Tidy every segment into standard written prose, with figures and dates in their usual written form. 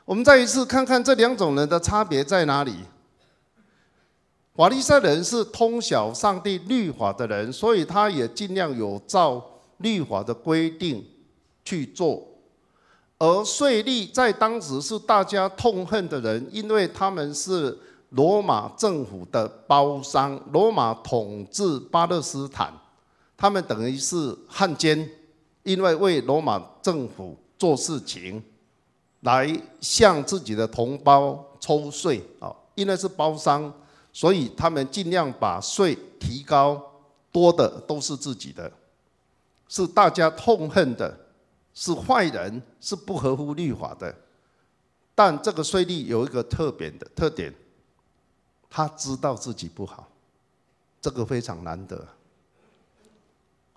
我们再一次看看这两种人的差别在哪里。法利赛人是通晓上帝律法的人，所以他也尽量有照律法的规定去做。而税吏在当时是大家痛恨的人，因为他们是罗马政府的包商，罗马统治巴勒斯坦，他们等于是汉奸，因为为罗马政府做事情，来向自己的同胞抽税啊，因为是包商，所以他们尽量把税提高，多的都是自己的，是大家痛恨的，是坏人，是不合乎律法的。但这个税吏有一个特别的特点，他知道自己不好，这个非常难得。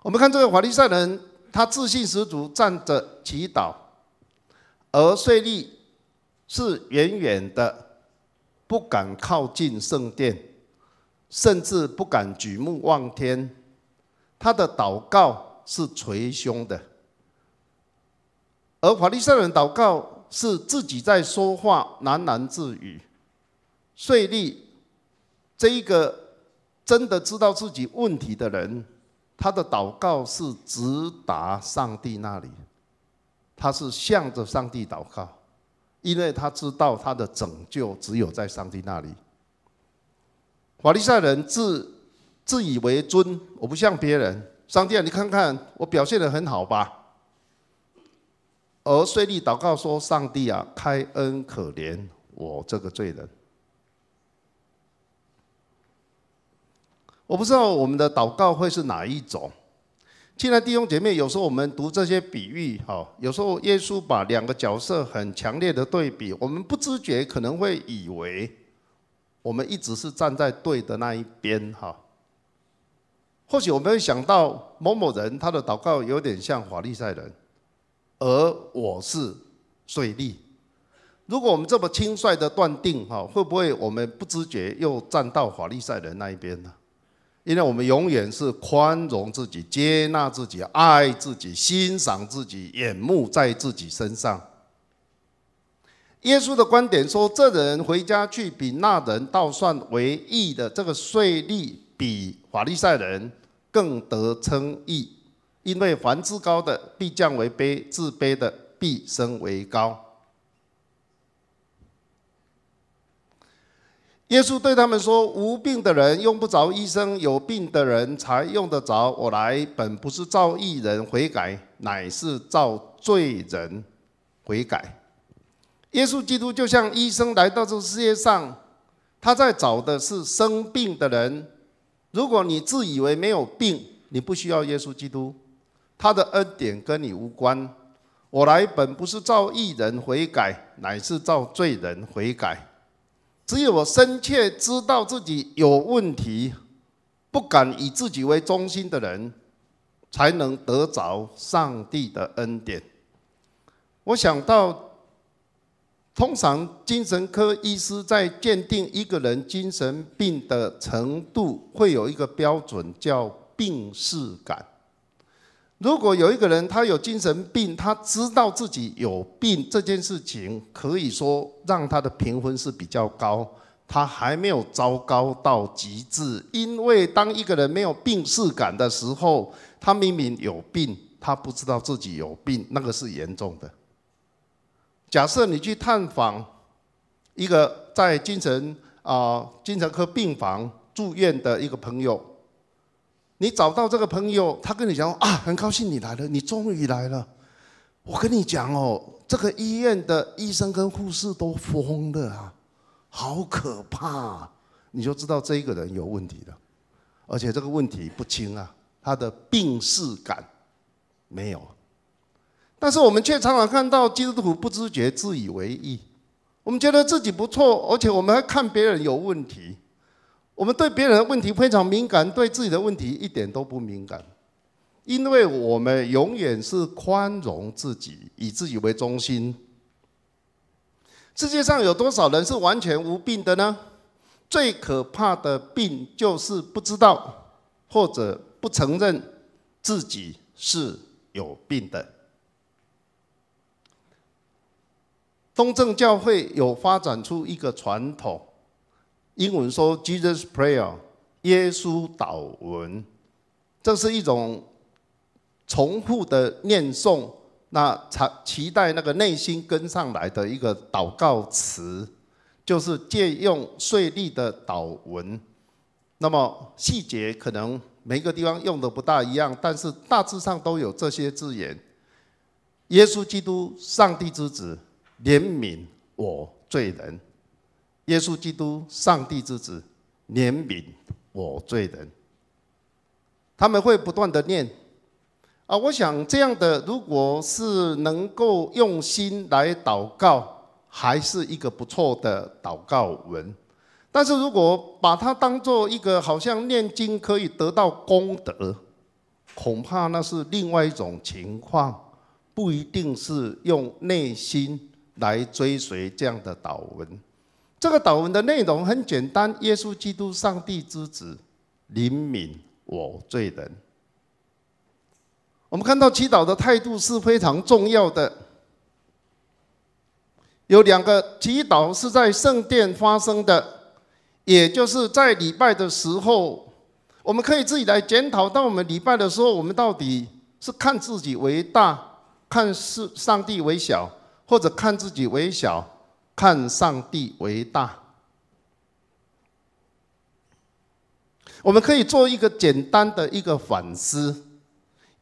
我们看这个法利赛人，他自信十足，站着祈祷。而税吏是远远的，不敢靠近圣殿，甚至不敢举目望天。他的祷告是捶胸的，而法利赛人祷告是自己在说话，喃喃自语。税吏这一个真的知道自己问题的人，他的祷告是直达上帝那里。他是向着上帝祷告，因为他知道他的拯救只有在上帝那里。法利赛人自以为尊，我不像别人。上帝啊，你看看我表现得很好吧？而税吏祷告说：“上帝啊，开恩可怜我这个罪人。”我不知道我们的祷告会是哪一种。亲爱的弟兄姐妹，有时候我们读这些比喻，哈，有时候耶稣把两个角色很强烈的对比，我们不知觉可能会以为我们一直是站在对的那一边，哈。或许我们会想到某某人，他的祷告有点像法利赛人，而我是税吏。如果我们这么轻率的断定，哈，会不会我们不知觉又站到法利赛人那一边呢？因为我们永远是宽容自己、接纳自己、爱自己、欣赏自己、眼目在自己身上。耶稣的观点说，这人回家去比那人倒算为义的。这个税吏比法利赛人更得称义，因为凡自高的必降为卑，自卑的必升为高。耶稣对他们说：“无病的人用不着医生，有病的人才用得着。我来本不是召义人悔改，乃是召罪人悔改。”耶稣基督就像医生来到这个世界上，他在找的是生病的人。如果你自以为没有病，你不需要耶稣基督，他的恩典跟你无关。我来本不是召义人悔改，乃是召罪人悔改。只有我深切知道自己有问题，不敢以自己为中心的人，才能得着上帝的恩典。我想到，通常精神科医师在鉴定一个人精神病的程度，会有一个标准叫病识感。如果有一个人他有精神病，他知道自己有病这件事情，可以说让他的评分是比较高，他还没有糟糕到极致。因为当一个人没有病识感的时候，他明明有病，他不知道自己有病，那个是严重的。假设你去探访一个在精神科病房住院的一个朋友。你找到这个朋友，他跟你讲啊，很高兴你来了，你终于来了。我跟你讲哦，这个医院的医生跟护士都疯了啊，好可怕啊！你就知道这一个人有问题了，而且这个问题不轻啊，他的病识感没有。但是我们却常常看到基督徒不知觉自以为义，我们觉得自己不错，而且我们还看别人有问题。我们对别人的问题非常敏感，对自己的问题一点都不敏感，因为我们永远是宽容自己，以自己为中心。世界上有多少人是完全无病的呢？最可怕的病就是不知道或者不承认自己是有病的。东正教会有发展出一个传统，英文说 Jesus Prayer，耶稣祷文，这是一种重复的念诵，那才期待那个内心跟上来的一个祷告词，就是借用税吏的祷文。那么细节可能每个地方用的不大一样，但是大致上都有这些字眼：耶稣基督，上帝之子，怜悯我罪人。耶稣基督，上帝之子，怜悯我罪人。他们会不断的念啊，我想这样的，如果是能够用心来祷告，还是一个不错的祷告文。但是如果把它当做一个好像念经可以得到功德，恐怕那是另外一种情况，不一定是用内心来追随这样的祷文。这个祷文的内容很简单：耶稣基督，上帝之子，怜悯我罪人。我们看到祈祷的态度是非常重要的。有两个祈祷是在圣殿发生的，也就是在礼拜的时候，我们可以自己来检讨：当我们礼拜的时候，我们到底是看自己为大，看是上帝为小，或者看自己为小，看上帝为大？我们可以做一个简单的一个反思，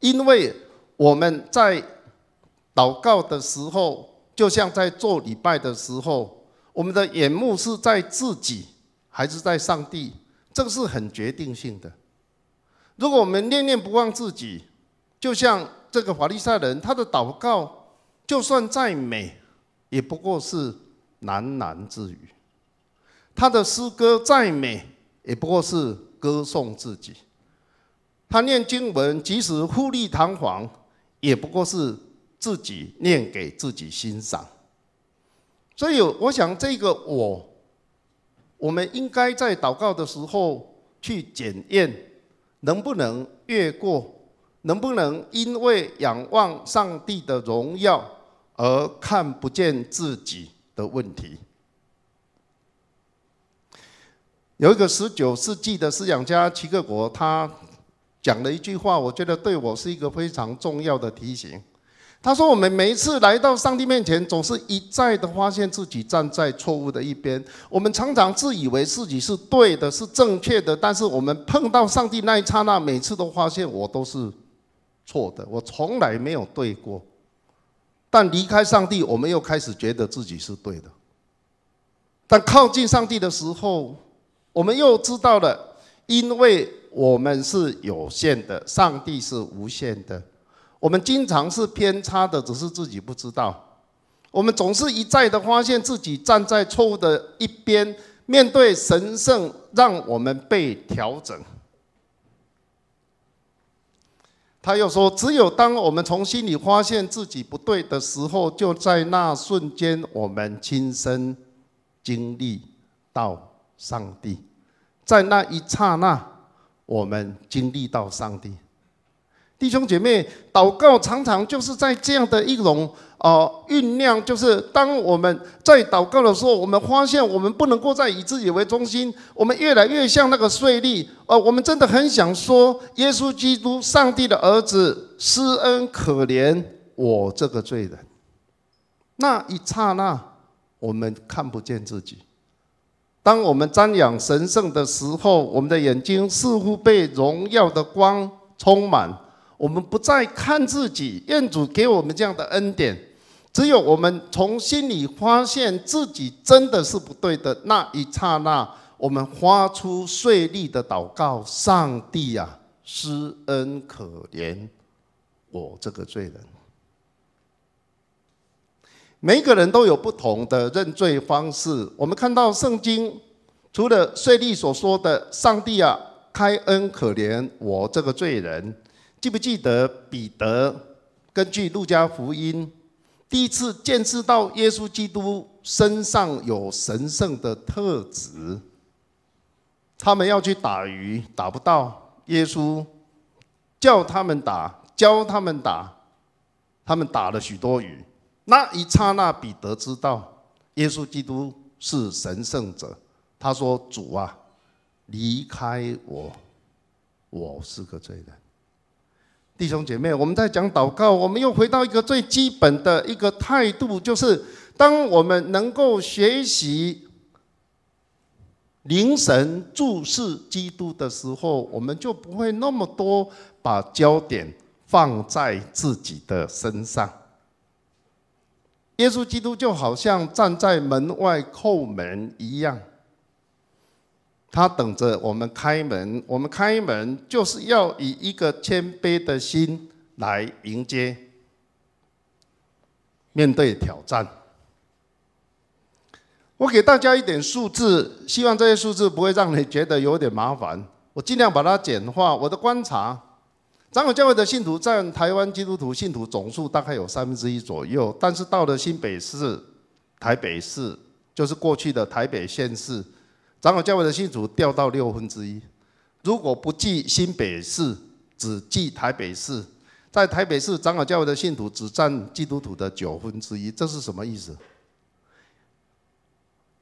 因为我们在祷告的时候，就像在做礼拜的时候，我们的眼目是在自己还是在上帝？这个是很决定性的。如果我们念念不忘自己，就像这个法利赛人，他的祷告就算再美，也不过是喃喃自语；他的诗歌再美，也不过是歌颂自己；他念经文，即使富丽堂皇，也不过是自己念给自己欣赏。所以，我想这个我们应该在祷告的时候去检验，能不能越过，能不能因为仰望上帝的荣耀而看不见自己的问题。有一个19世纪的思想家齐克果，他讲了一句话，我觉得对我是一个非常重要的提醒。他说：“我们每一次来到上帝面前，总是一再的发现自己站在错误的一边。我们常常自以为自己是对的，是正确的，但是我们碰到上帝那一刹那，每次都发现我都是错的，我从来没有对过。但离开上帝，我们又开始觉得自己是对的。但靠近上帝的时候，我们又知道了，因为我们是有限的，上帝是无限的。我们经常是偏差的，只是自己不知道。我们总是一再的发现自己站在错误的一边，面对神圣，让我们被调整。”他又说：“只有当我们从心里发现自己不对的时候，就在那瞬间，我们亲身经历到上帝，在那一刹那，我们经历到上帝。”弟兄姐妹，祷告常常就是在这样的一种酝酿，就是当我们在祷告的时候，我们发现我们不能够再以自己为中心，我们越来越像那个税吏。我们真的很想说，耶稣基督，上帝的儿子，施恩可怜我这个罪人。那一刹那，我们看不见自己。当我们瞻仰神圣的时候，我们的眼睛似乎被荣耀的光充满。我们不再看自己，愿主给我们这样的恩典。只有我们从心里发现自己真的是不对的那一刹那，我们发出税吏的祷告：上帝啊，施恩可怜我这个罪人。每一个人都有不同的认罪方式。我们看到圣经，除了税吏所说的“上帝啊，开恩可怜我这个罪人”，记不记得彼得根据路加福音第一次见识到耶稣基督身上有神圣的特质？他们要去打鱼，打不到，耶稣叫他们打，教他们打，他们打了许多鱼。那一剎那，彼得知道耶穌基督是神聖者。他說：“主啊，離開我，我是個罪人。”弟兄姐妹，我們在講禱告，我們又回到一個最基本的一個態度，就是當我們能夠學習凝神注視基督的時候，我們就不會那麼多把焦點放在自己的身上。耶穌基督就好像站在門外叩門一樣，他等着我們開門。我們開門就是要以一個謙卑的心來迎接，面對挑戰。我給大家一點數字，希望這些數字不會讓你覺得有點麻煩。我盡量把它簡化。我的觀察，長老教會的信徒佔台灣基督徒信徒總數大概有1/3左右，但是到了新北市、台北市，就是過去的台北縣市，長老教會的信徒掉到1/6。如果不計新北市，只計台北市，在台北市長老教會的信徒只佔基督徒的1/9，這是什麼意思？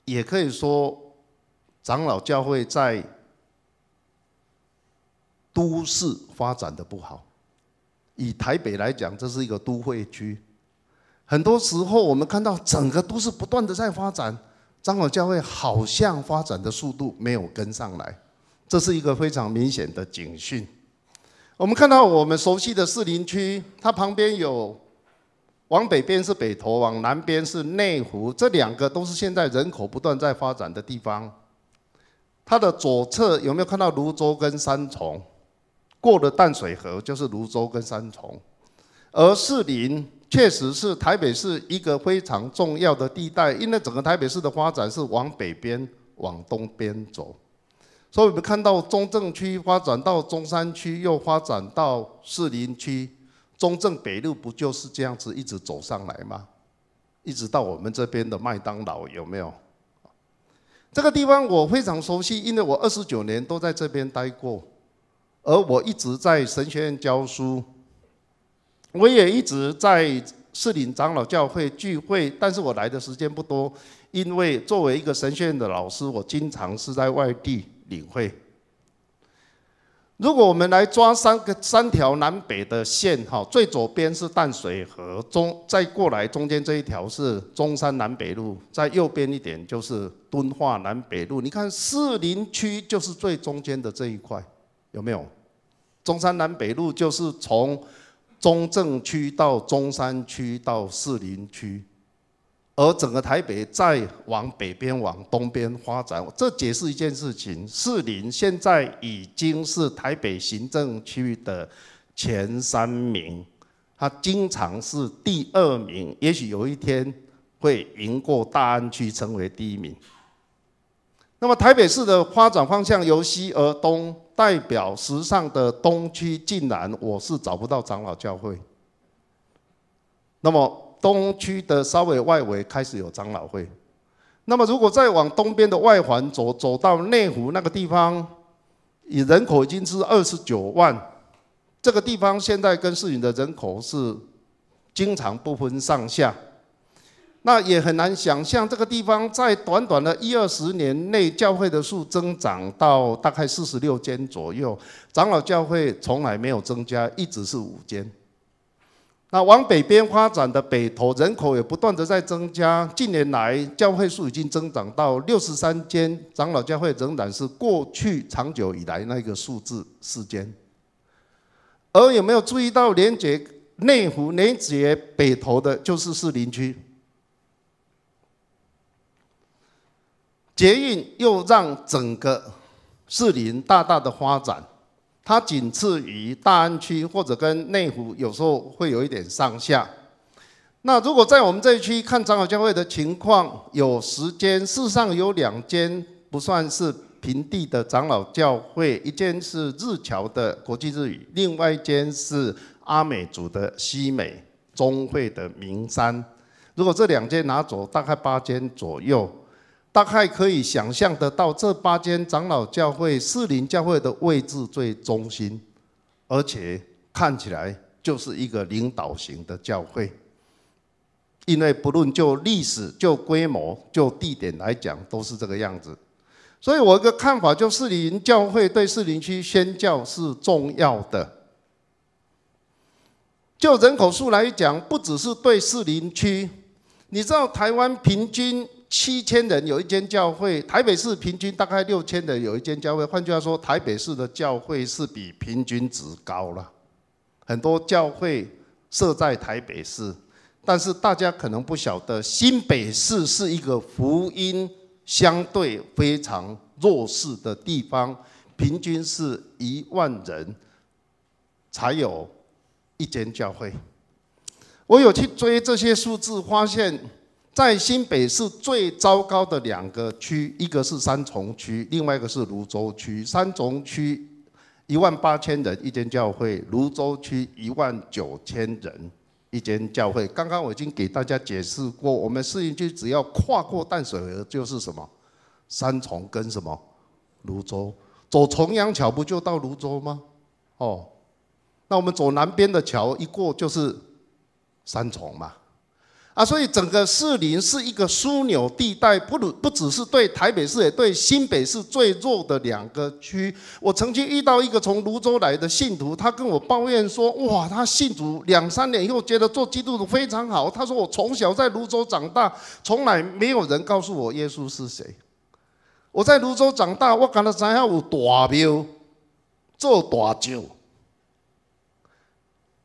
也可以說，長老教會在都市發展的不好。以台北來講，這是一個都會區。很多時候，我們看到整個都市不斷的在發展，長老教會好像發展的速度沒有跟上來，這是一個非常明顯的警訊。我們看到我們熟悉的士林區，它旁邊有往北邊是北投，往南邊是內湖，這兩個都是現在人口不斷在發展的地方。它的左側有沒有看到蘆洲跟三重？過了淡水河就是蘆洲跟三重。而士林確實是台北市一個非常重要的地帶，因為整個台北市的發展是往北邊、往東邊走，所以我們看到中正區發展到中山區，又發展到士林區。中正北路不就是這樣子一直走上來嗎？一直到我們這邊的麥當勞有沒有？這個地方我非常熟悉，因為我29年都在這邊待過，而我一直在神學院教書，我也一直在士林長老教會聚會，但是我來的時間不多，因為作為一個神學院的老師，我經常是在外地領會。如果我們來抓三條南北的線，哈，最左邊是淡水河，再過來中間這一條是中山南北路，在右邊一點就是敦化南北路。你看士林區就是最中間的這一塊，有沒有？中山南北路就是從中正區到中山區到士林區，而整個台北再往北邊、往東邊發展，這解釋一件事情：士林現在已經是台北行政區的前三名，它經常是第二名，也許有一天會贏過大安區，成為第一名。那麼台北市的發展方向由西而東，代表時尚的東區，竟然我是找不到長老教會。那麼東區的稍微外圍開始有長老會，那麼如果再往東邊的外環走，走到內湖那個地方，以人口已經是29萬，這個地方現在跟士林的人口是經常不分上下，那也很難想象這個地方在短短的一二十年內，教會的數增長到大概46間左右，長老教會從來沒有增加，一直是5間。那往北邊發展的北投人口也不斷的在增加，近年來教會數已經增長到63間，長老教會仍然是過去長久以來那個數字4間。而有沒有注意到連接內湖、連接北投的，就是士林區？捷運又讓整個士林大大的發展。它僅次於大安區，或者跟內湖有時候會有一點上下。那如果在我們這一區看長老教會的情況，有10間，事實上有2間不算是平地的長老教會，一間是日僑的國際日語，另外一間是阿美族的西美中會的明山。如果這2間拿走，大概8間左右。大概可以想象得到，這8間長老教會、士林教會的位置最中心，而且看起來就是一個領導型的教會。因為不論就歷史、就規模、就地點來講，都是這個樣子。所以我一個看法，就士林教會對士林區宣教是重要的。就人口數來講，不只是對士林區，你知道台灣平均7000人有一間教會，台北市平均大概6000人有一間教會。換句話說，台北市的教會是比平均值高了。很多教會設在台北市，但是大家可能不曉得，新北市是一個福音相對非常弱勢的地方，平均是1萬人才有一間教會。我有去追這些數字，發現，在新北市最糟糕的兩個區，一個是三重區，另外一個是蘆洲區。三重區18,000人一間教會，蘆洲區19,000人一間教會。剛剛我已經給大家解釋過，我們士林區只要跨過淡水河就是什麼三重跟什麼蘆洲，走重陽橋不就到蘆洲嗎？哦，那我們走南邊的橋一過就是三重嘛。啊，所以整個士林是一個樞紐地帶，不只是對台北市，也對新北市最弱的兩個區。我曾經遇到一個從蘆洲來的信徒，他跟我抱怨說：哇，他信主兩三年以後，覺得做基督徒非常好。他說：我從小在蘆洲長大，從來沒有人告訴我耶穌是誰。我在蘆洲長大，我敢若知影有大廟做大醮。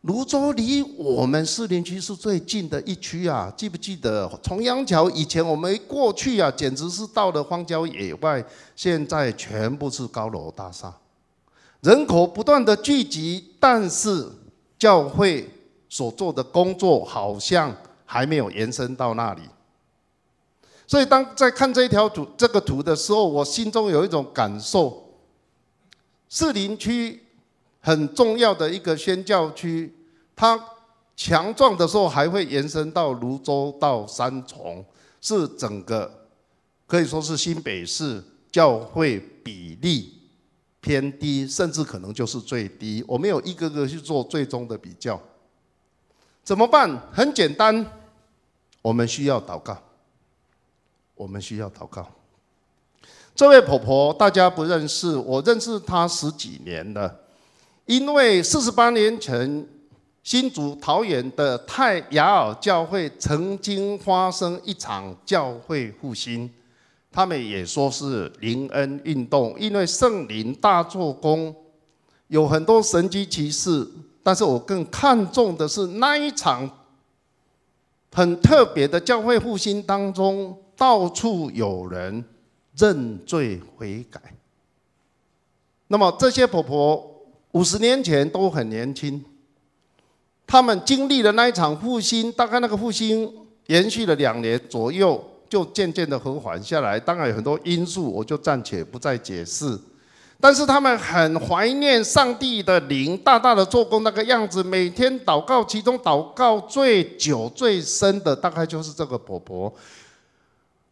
蘆洲離我們士林區是最近的一區啊，記不記得？重陽橋以前我們過去啊，簡直是到了荒郊野外，現在全部是高樓大廈，人口不斷的聚集，但是教會所做的工作好像還沒有延伸到那裡。所以當在看這條圖、這個圖的時候，我心中有一種感受：士林區很重要的一個宣教區，它強壯的時候還會延伸到蘆洲到三重，是整個可以說是新北市教會比例偏低，甚至可能就是最低。我沒有一個個去做最終的比較，怎麼辦？很簡單，我們需要禱告，我們需要禱告。這位婆婆大家不認識，我認識她十幾年了。因為48年前，新竹桃園的泰雅爾教會曾經發生一場教會復興，他們也說是靈恩運動，因為聖靈大做工，有很多神蹟奇事。但是我更看重的是那一場很特別的教會復興當中，到處有人認罪悔改。那麼這些婆婆，50年前都很年輕，他們經歷了那一場復興，大概那個復興延續了2年左右，就漸漸的和緩下來。當然有很多因素，我就暫且不再解釋。但是他們很懷念上帝的靈大大的做工那個樣子，每天禱告，其中禱告最久最深的，大概就是這個婆婆，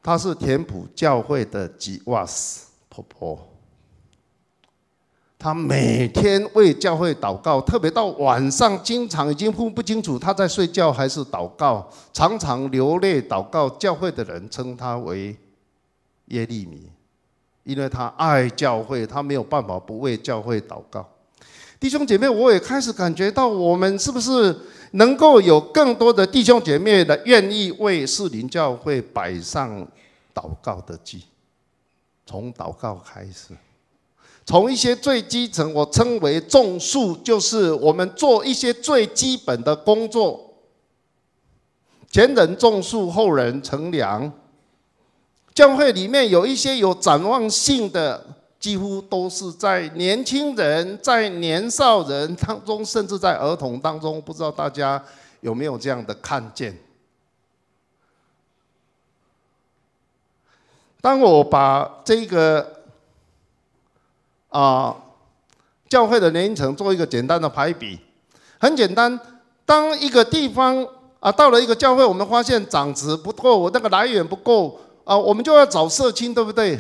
她是田埔教會的吉瓦斯婆婆。她每天為教會禱告，特別到晚上，經常已經分不清楚她在睡覺還是禱告，常常流淚禱告。教會的人稱她為耶利米，因為她愛教會，她沒有辦法不為教會禱告。弟兄姐妹，我也開始感覺到，我們是不是能夠有更多的弟兄姐妹的願意為士林教會擺上禱告的祭，從禱告開始。從一些最基層，我稱為種樹，就是我們做一些最基本的工作。前人種樹，後人乘涼。教會裡面有一些有展望性的，幾乎都是在年輕人、在年少人當中，甚至在兒童當中。不知道大家有沒有這樣的看見？當我把這個教會的年齡層做一個簡單的排比，很簡單。當一個地方啊，到了一個教會，我們發現長執不夠，我那個來源不夠啊，我們就要找社青，對不對？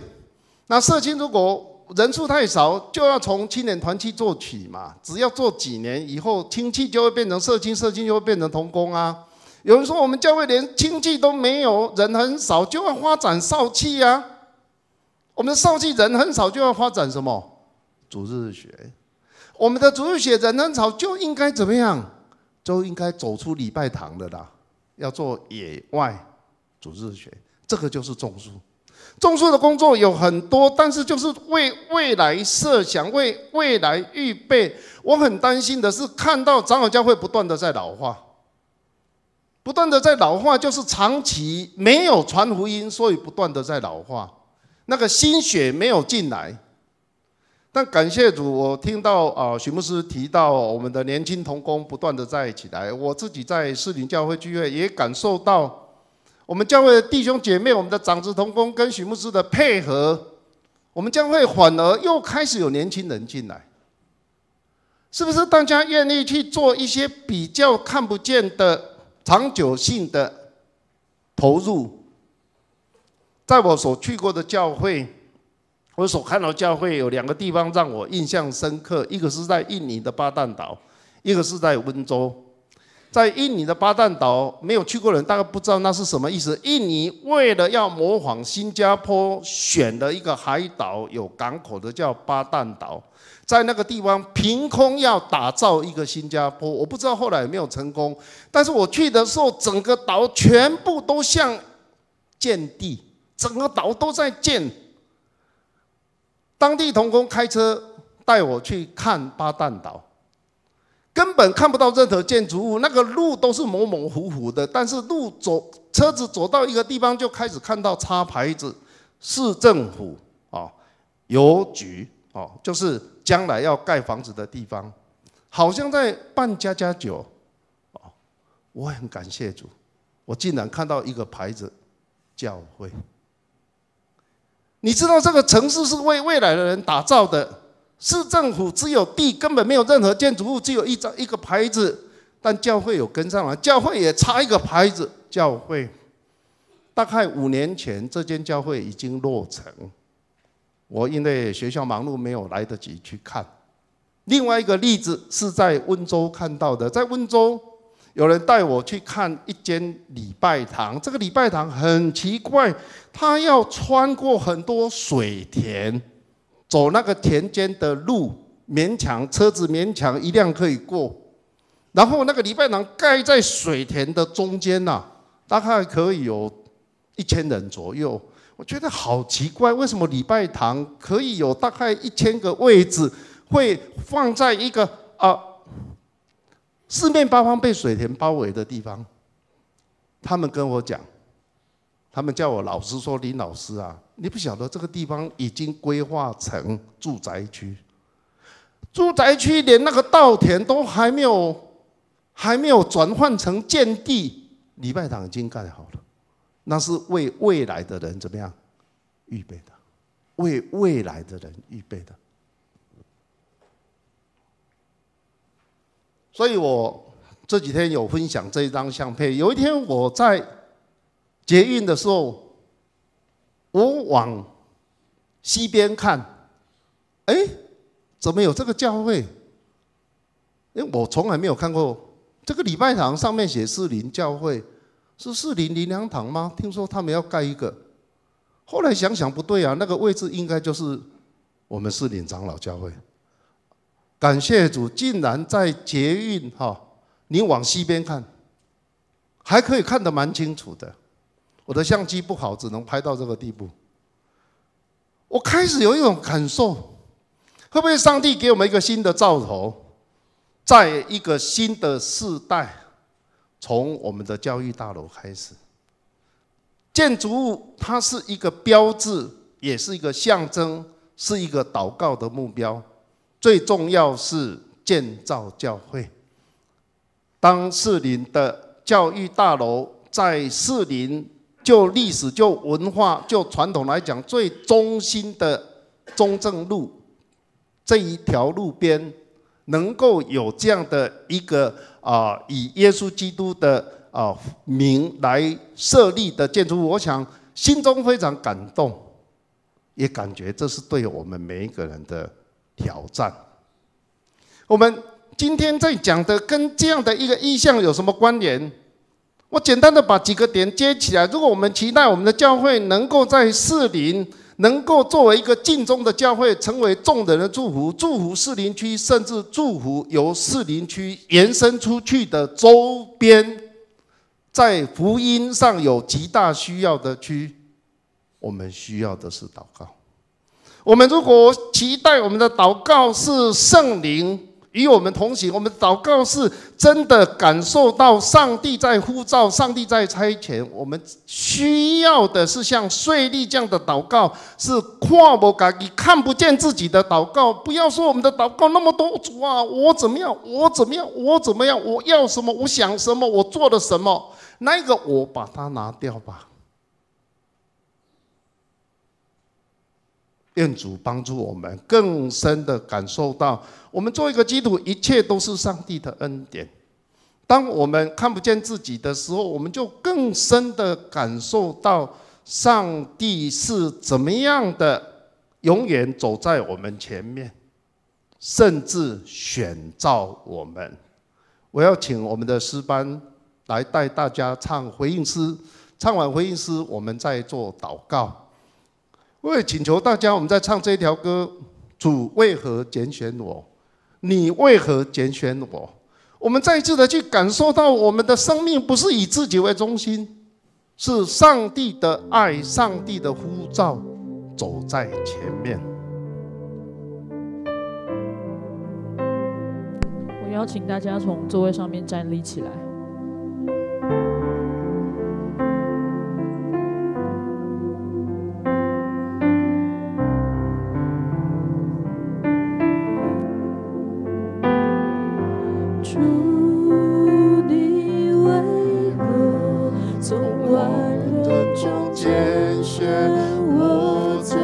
那社青如果人數太少，就要從青年團契做起嘛。只要做幾年以後，青契就會變成社青，社青就會變成同工啊。有人说我们教会连青记都没有，人很少，就要发展少器啊。我们的少器人很少，就要发展什么？主日学。我们的主日学人很少，就应该怎么样？就应该走出礼拜堂的啦，要做野外主日学。这个就是种树。种树的工作有很多，但是就是为未来设想，为未来预备。我很担心的是，看到长老教会不断的在老化，不断的在老化，就是长期没有传福音，所以不断的在老化，那个新血没有进来。但感谢主，我听到啊许牧师提到我们的年轻同工不断的在起来，我自己在士林教会聚会也感受到，我们教会的弟兄姐妹，我们的长执同工跟许牧师的配合，我们教会反而又开始有年轻人进来，是不是？大家愿意去做一些比较看不见的长久性的投入？在我所去过的教会，我所看到教会有两个地方让我印象深刻，一个是在印尼的巴淡岛，一个是在温州。在印尼的巴淡岛，没有去过人大概不知道那是什么意思。印尼为了要模仿新加坡，选了一个海岛有港口的叫巴淡岛，在那个地方凭空要打造一个新加坡，我不知道后来有没有成功。但是我去的时候，整个岛全部都像建地，整个岛都在建。当地同工开车带我去看巴淡岛。根本看不到任何建筑物，那个路都是模模糊糊的。但是路走，车子走到一个地方，就开始看到插牌子，市政府啊，邮局哦，就是将来要盖房子的地方，好像在办家家酒哦。我很感谢主，我竟然看到一个牌子，教会。你知道这个城市是为未来的人打造的。市政府只有地，根本没有任何建筑物，只有一张一个牌子。但教会有跟上来，教会也插一个牌子。教会大概5年前，这间教会已经落成。我因为学校忙碌，没有来得及去看。另外一个例子是在温州看到的，在温州有人带我去看一间礼拜堂，这个礼拜堂很奇怪，它要穿过很多水田。走那个田间的路，勉强车子勉强一辆可以过，然后那个礼拜堂盖在水田的中间呐，大概可以有1000人左右。我觉得好奇怪，为什么礼拜堂可以有大概1000个位置，会放在一个四面八方被水田包围的地方？他们跟我讲，他们叫我老师说，林老师啊，你不晓得这个地方已经规划成住宅区，住宅区连那个稻田都还没有转换成建地，礼拜堂已经盖好了，那是为未来的人怎么样预备的，为未来的人预备的。所以我这几天有分享这一张相片。有一天我在捷运的时候，我往西边看，哎，怎么有这个教会？因为我从来没有看过这个礼拜堂上面写士林教会，是士林灵粮堂吗？听说他们要盖一个，后来想想不对啊，那个位置应该就是我们士林长老教会。感谢主，竟然在捷运哈，你往西边看，还可以看得蛮清楚的。我的相机不好，只能拍到这个地步。我开始有一种感受，会不会上帝给我们一个新的兆头，在一个新的世代，从我们的教育大楼开始，建筑物它是一个标志，也是一个象征，是一个祷告的目标。最重要是建造教会。当士林的教育大楼在士林就历史、就文化、就传统来讲，最中心的中正路这一条路边，能够有这样的一个以耶稣基督的名来设立的建筑物，我想心中非常感动，也感觉这是对我们每一个人的挑战。我们今天在讲的跟这样的一个异象有什么关联？我簡單的把幾個點接起來。如果我們期待我們的教會能夠在士林，能夠作為一個盡忠的教會，成為眾人的祝福，祝福士林區，甚至祝福由士林區延伸出去的周邊，在福音上有極大需要的區，我們需要的是禱告。我們如果期待我們的禱告是聖靈與我們同行，我們禱告是真的感受到上帝在呼召，上帝在差遣。我們需要的是像稅吏這樣的禱告，是看無家己看不見自己的禱告。不要說我們的禱告那麼多，主啊，我怎麼樣？我怎麼樣？我怎麼樣？我要什麼？我想什麼？我做了什麼？那個我把它拿掉吧。願主幫助我們更深的感受到，我們做一個基督徒，一切都是上帝的恩典。當我們看不見自己的時候，我們就更深的感受到上帝是怎麼樣的，永遠走在我們前面，甚至選召我們。我要請我們的詩班來帶大家唱回應詩，唱完回應詩，我們再做禱告。我也請求大家，我們在唱這條歌，主為何揀選我？你為何揀選我？我們再一次的去感受到，我們的生命不是以自己為中心，是上帝的愛、上帝的呼召走在前面。我邀請大家從座位上面站立起來。主，你為何從萬人中揀選我做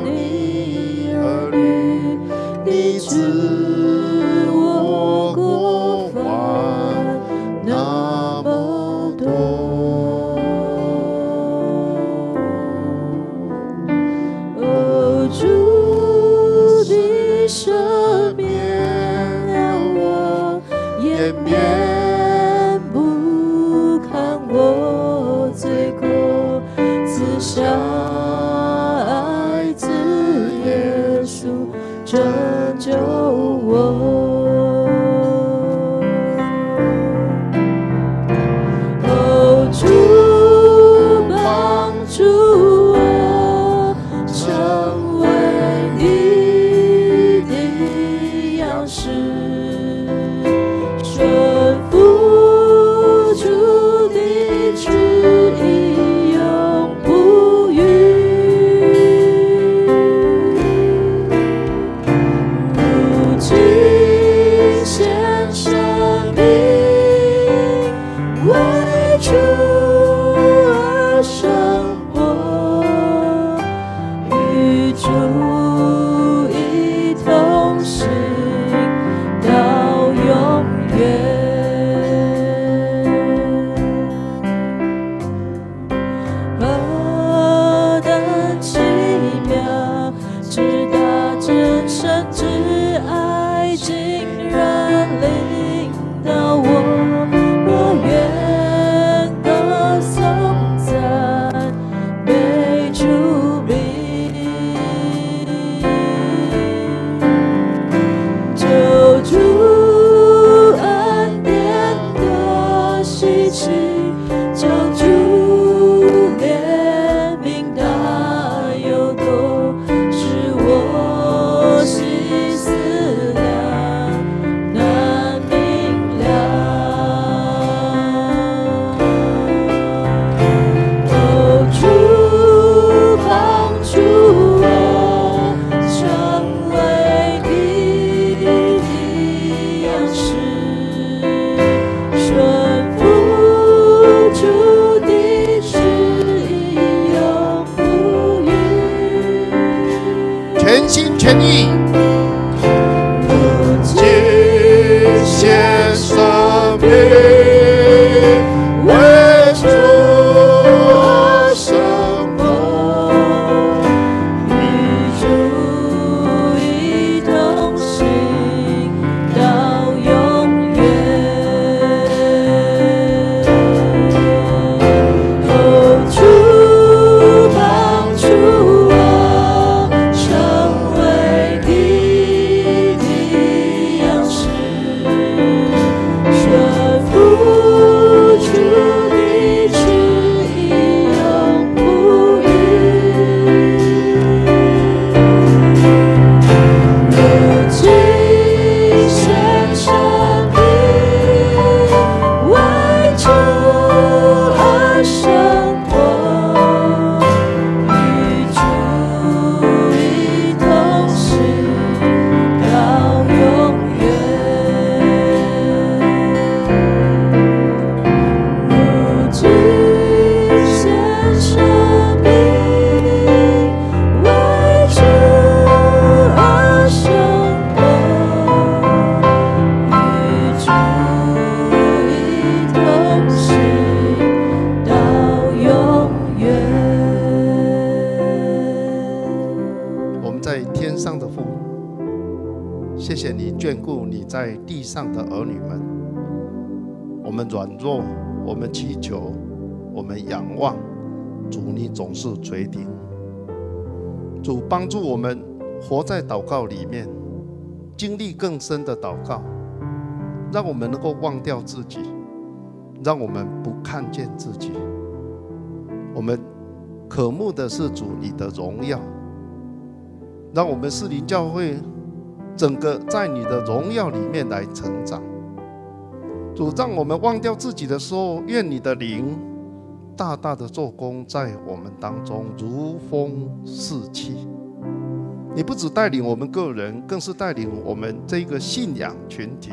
你兒女？你知我過犯那麼多，哦，主，你赦免了我，掩面不看我罪過，賜下愛子耶穌拯救我。哦，主幫助我成為你的樣式，順服主的旨意，永不渝。如今獻生命，為主而生活，與主一同行到永遠。何等奇妙，至大至深之愛，竟然領導我，我願歌頌讚美主名。求主恩典的稀奇，求主憐憫大又多，使我心思量難明了。哦，主幫助我成為你的樣式，順服主的旨意，永不渝。全心全意，如今獻生命，為主而生活，與主一同行到永遠。謝謝你眷顧你在地上的兒女們。我們軟弱，我們祈求，我們仰望，主你總是垂聽。主幫助我們活在禱告裡面，經歷更深的禱告，讓我們能夠忘掉自己，讓我們不看見自己。我們渴慕的是主你的榮耀，讓我們士林教會整個在你的榮耀裡面來成長。主，讓我們忘掉自己的時候，願你的靈大大的做工在我們當中，如風四起。你不只帶領我們個人，更是帶領我們這個信仰群體。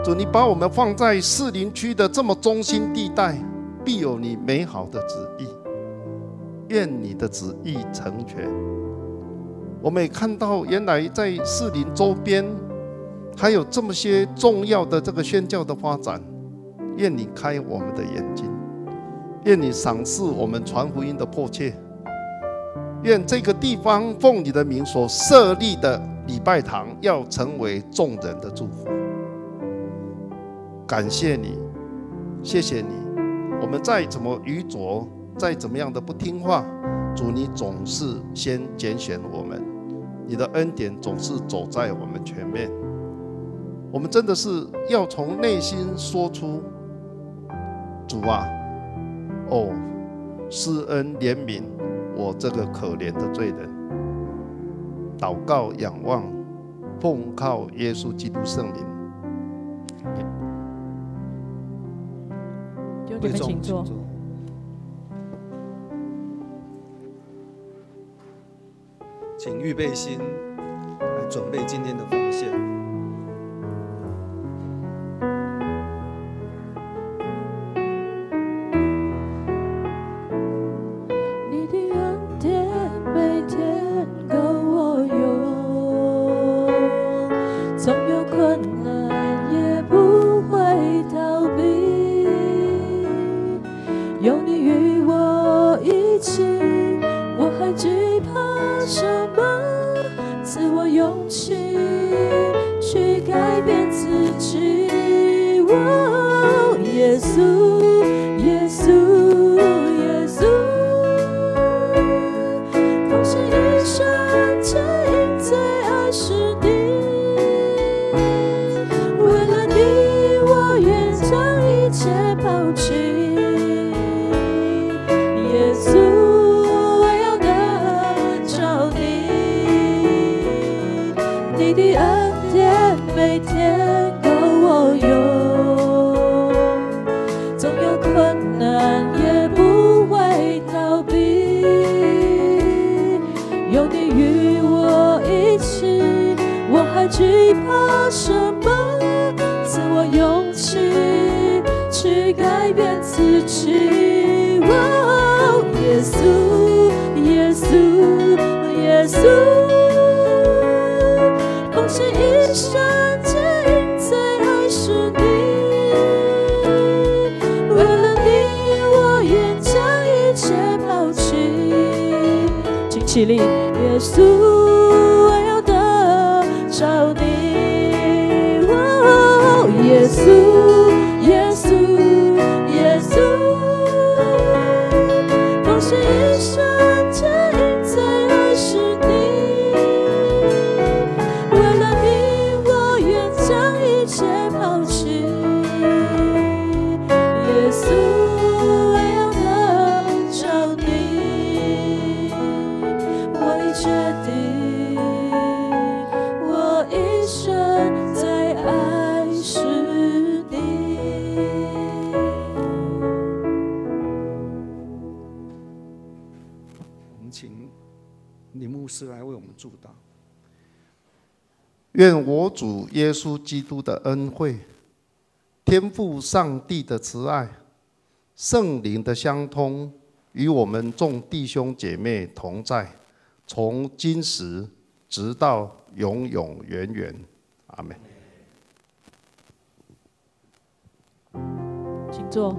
主，你把我們放在士林區的這麼中心地帶，必有你美好的旨意。願你的旨意成全。我們也看到，原來在士林周邊還有這麼些重要的這個宣教的發展。願你開我們的眼睛，願你賞賜我們傳福音的迫切。願這個地方奉你的名所設立的禮拜堂，要成為眾人的祝福。感謝你，謝謝你。我們再怎麼愚拙，再怎麼樣的不聽話，主你總是先揀選我們，你的恩典總是走在我們前面。我們真的是要從內心說出：主啊，哦，施恩憐憫我這個可憐的罪人。禱告仰望，奉靠耶穌基督聖名。弟兄姐妹，請坐。請預備心來準備今天的奉獻。你的恩典每天夠我用，縱有困難也不會逃避。有你與我一起，我還懼怕什麼？賜我勇氣去改變自己。哦，耶穌，耶穌，耶穌，奉獻一生，只因最愛是你。為了你，我願將一切拋棄。耶穌，我要得著你，你的恩典每天夠我用，縱有困難也不會逃避。有你與我一起，我還懼怕什麼？賜我勇氣去改變自己。哦，耶穌，耶穌，耶穌，奉獻一生，只因最愛是你。為了你，我願將一切拋棄。請起立，耶穌，我要得著你。哦，耶穌，耶穌，耶穌，奉獻一生，只因最愛是你。為了你，我願將一切拋棄。耶穌，我要得著你。我已決定，我一生最愛是你。我們請林牧師來為我們祝禱。願我主耶穌基督的恩惠、天父上帝的慈愛、聖靈的相通，與我們眾弟兄姐妹同在，從今時直到永永遠遠。阿們。請坐。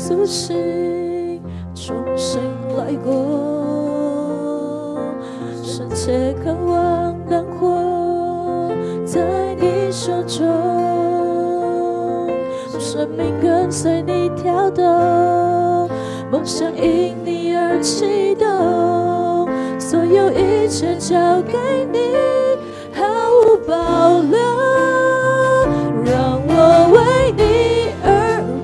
蘇醒，重新來過，深切渴望能活在你手中，生命跟隨你跳動，夢想因你而啟動，所有一切交給你，毫無保留，讓我為你而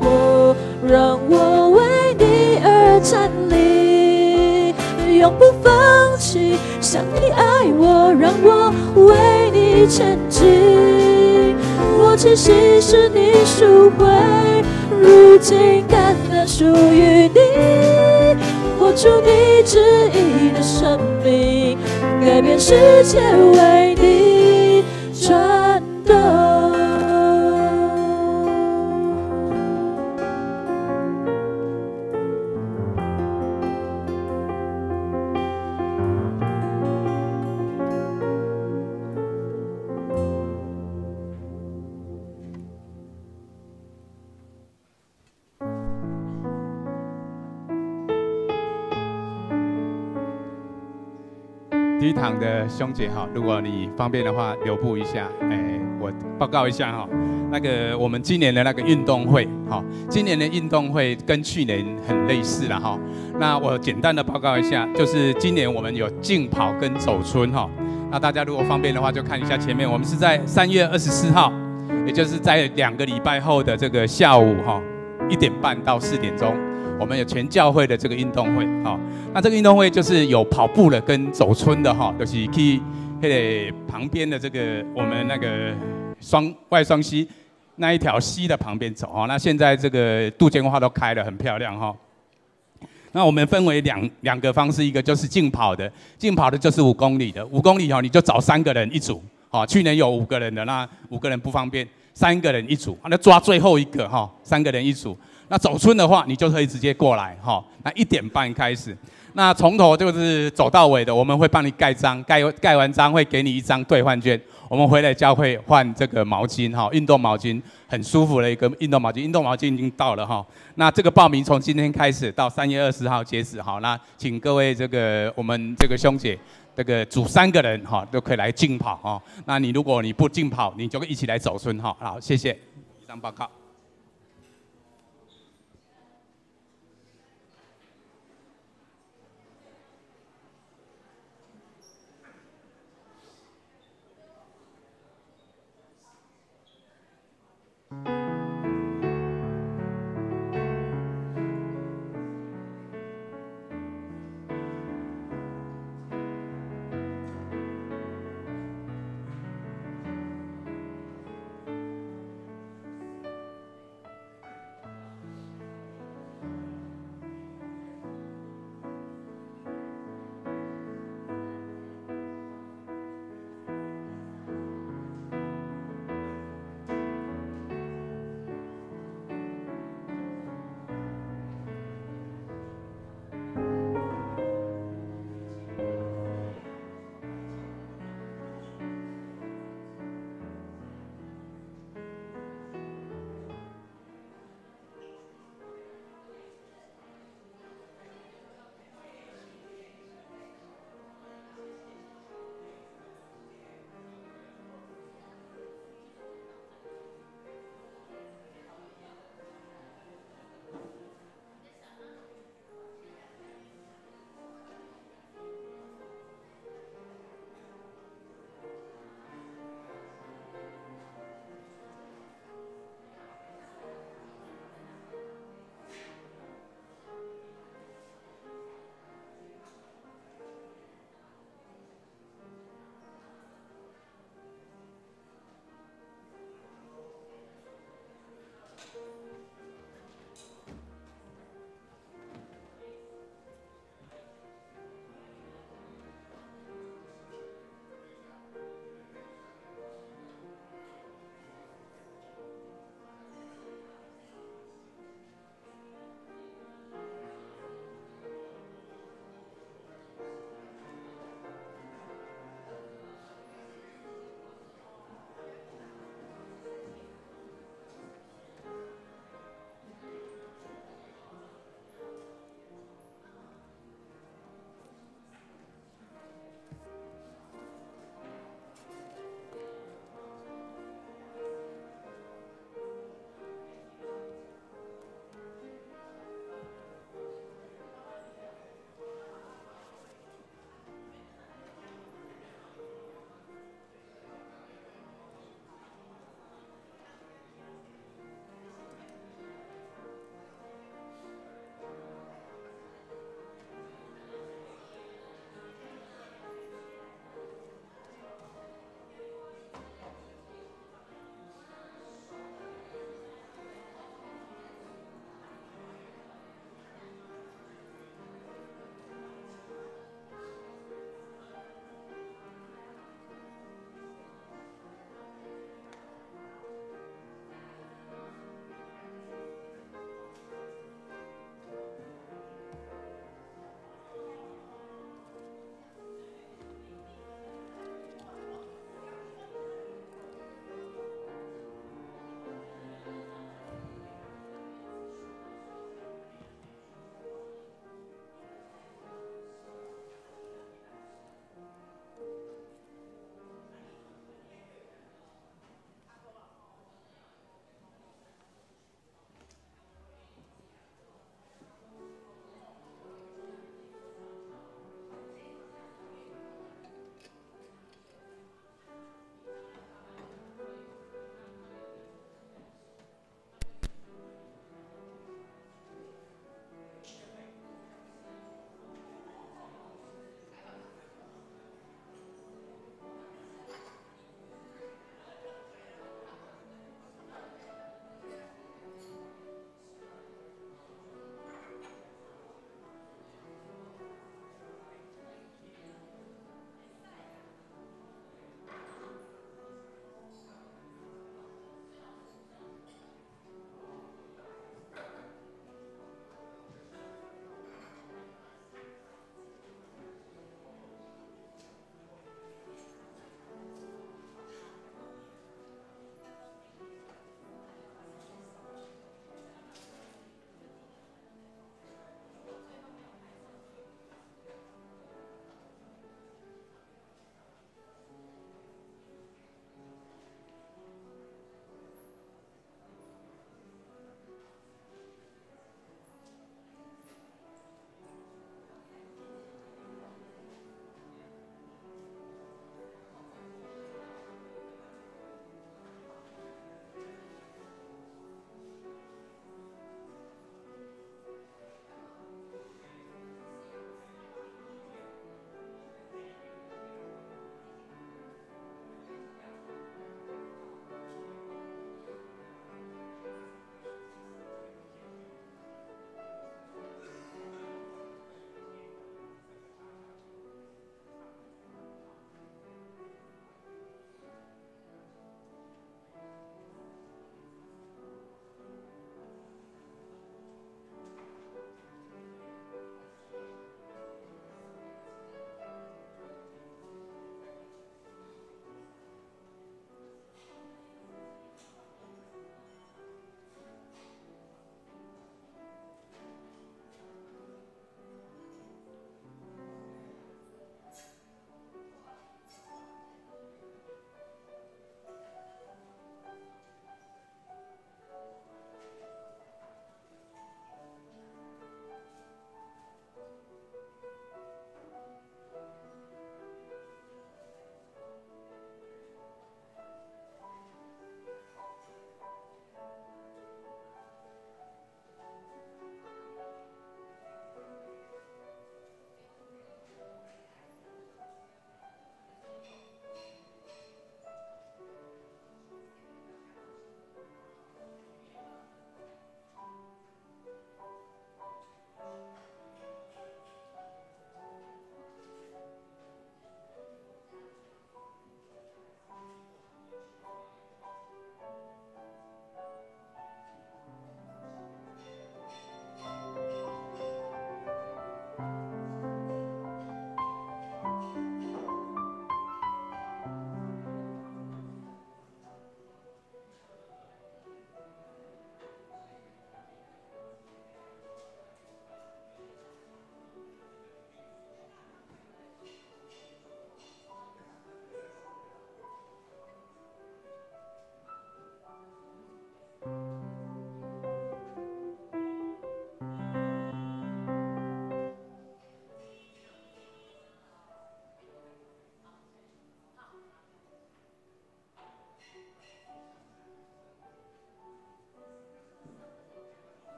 活，讓我為你而站立，永不放棄。像你愛我，讓我為你前進。過去昔時你贖回，如今單單屬於你。活出你旨意的生命，改變世界為你轉動。第一堂的兄姐哈，如果你方便的話，留步一下，哎，我報告一下哈，那個我們今年的那個運動會，哈，今年的運動會跟去年很類似了哈。那我簡單的報告一下，就是今年我們有競跑跟走春哈。那大家如果方便的話，就看一下前面，我們是在3月24號，也就是在2個禮拜後的這個下午哈，1點半到4點鐘。我們有全教會的這個運動會，哈，那這個運動會就是有跑步的跟走春的，哈，就是去那個旁邊的這個我們那個雙外雙溪那一條溪的旁邊走，哈。那現在這個杜鵑花都開了，很漂亮，哈。那我們分為兩個方式，一個就是競跑的，競跑的就是5公里的，5公里哦，你就找3個人一組，哈。去年有5個人的，那5個人不方便，3個人一組，那抓最後一個，哈，3個人一組。那走春的話，你就可以直接過來，哈。那1點半開始，那從頭就是走到尾的，我們會幫你蓋章，蓋完章會給你一張兌換券，我們回來教會換這個毛巾，哈，運動毛巾，很舒服的一個運動毛巾，運動毛巾已經到了，哈。那這個報名從今天開始到3月20號截止，哈。那請各位這個我們這個兄姐，這個組3個人，哈，都可以來競跑，哈。那你如果你不競跑，你就一起來走春，哈。好，謝謝。以上報告。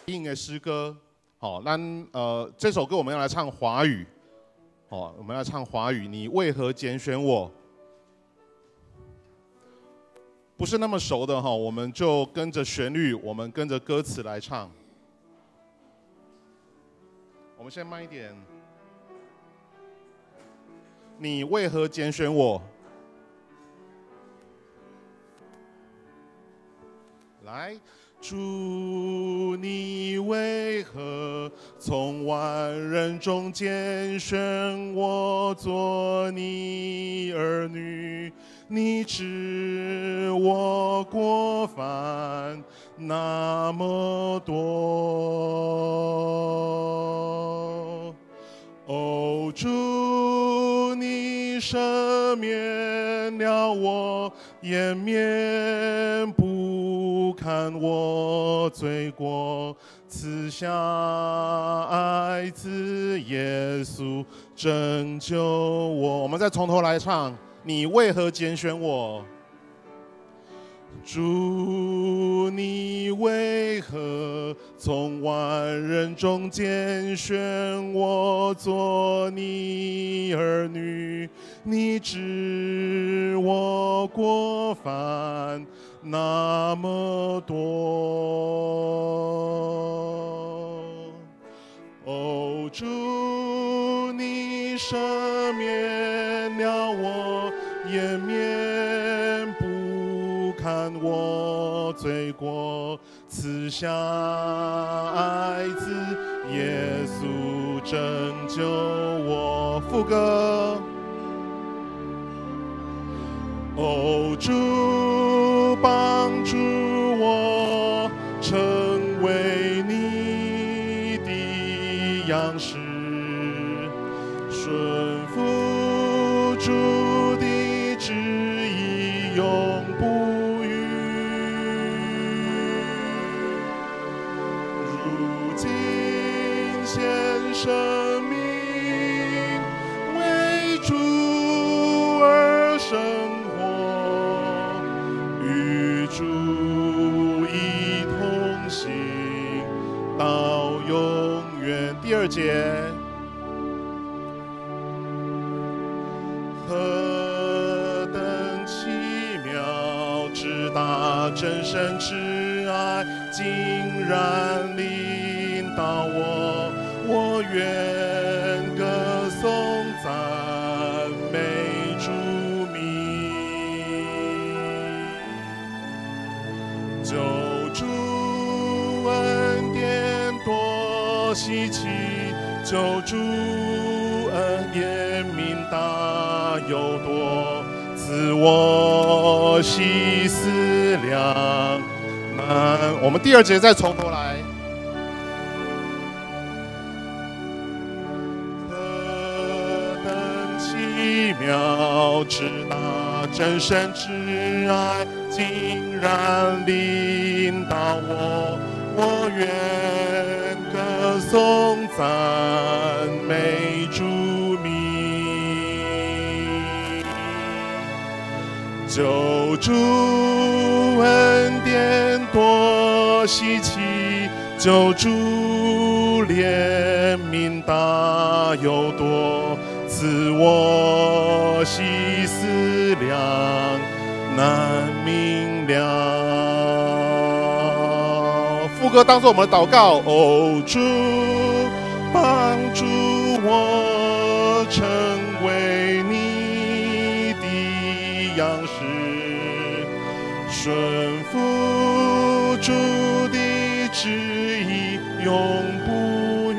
應的詩歌，好，那這首歌我們要來唱華語，好，我們要唱華語。你為何揀選我？不是那麼熟的哈，我們就跟着旋律，我們跟着歌詞來唱。我們先慢一點。你為何揀選我？來。主，你為何從萬人中揀選我做你兒女？你知我過犯那麼多。哦，主，你赦免了我，掩面不看我罪過，賜下愛子耶穌拯救我。我們再從頭來唱。你為何揀選我？主，你為何從萬人中揀選我做你兒女？你知我過犯那麼多。哦，主，你赦免了我，掩面不看我罪過，賜下愛子耶穌拯救我。副歌。哦，主，幫助我成為你的樣式，順服主的旨意，永不渝。如今獻生命，為主而生活，與主一同行到永遠。第二節。何等奇妙，至大真神之愛，竟然臨到我，我願歌頌讚美主名。救主恩典多稀奇，救主恩典憫大又多，賜我細思量難。我們第二節再從頭來。何等奇妙，至大真神之愛，竟然臨到我，我願歌頌讚美主名。救主恩典多稀奇，救主憐憫大又多，賜我細思量難明了。副歌當作我們的禱告。哦，主，幫助我成為你的樣式，順服主的旨意，永不渝。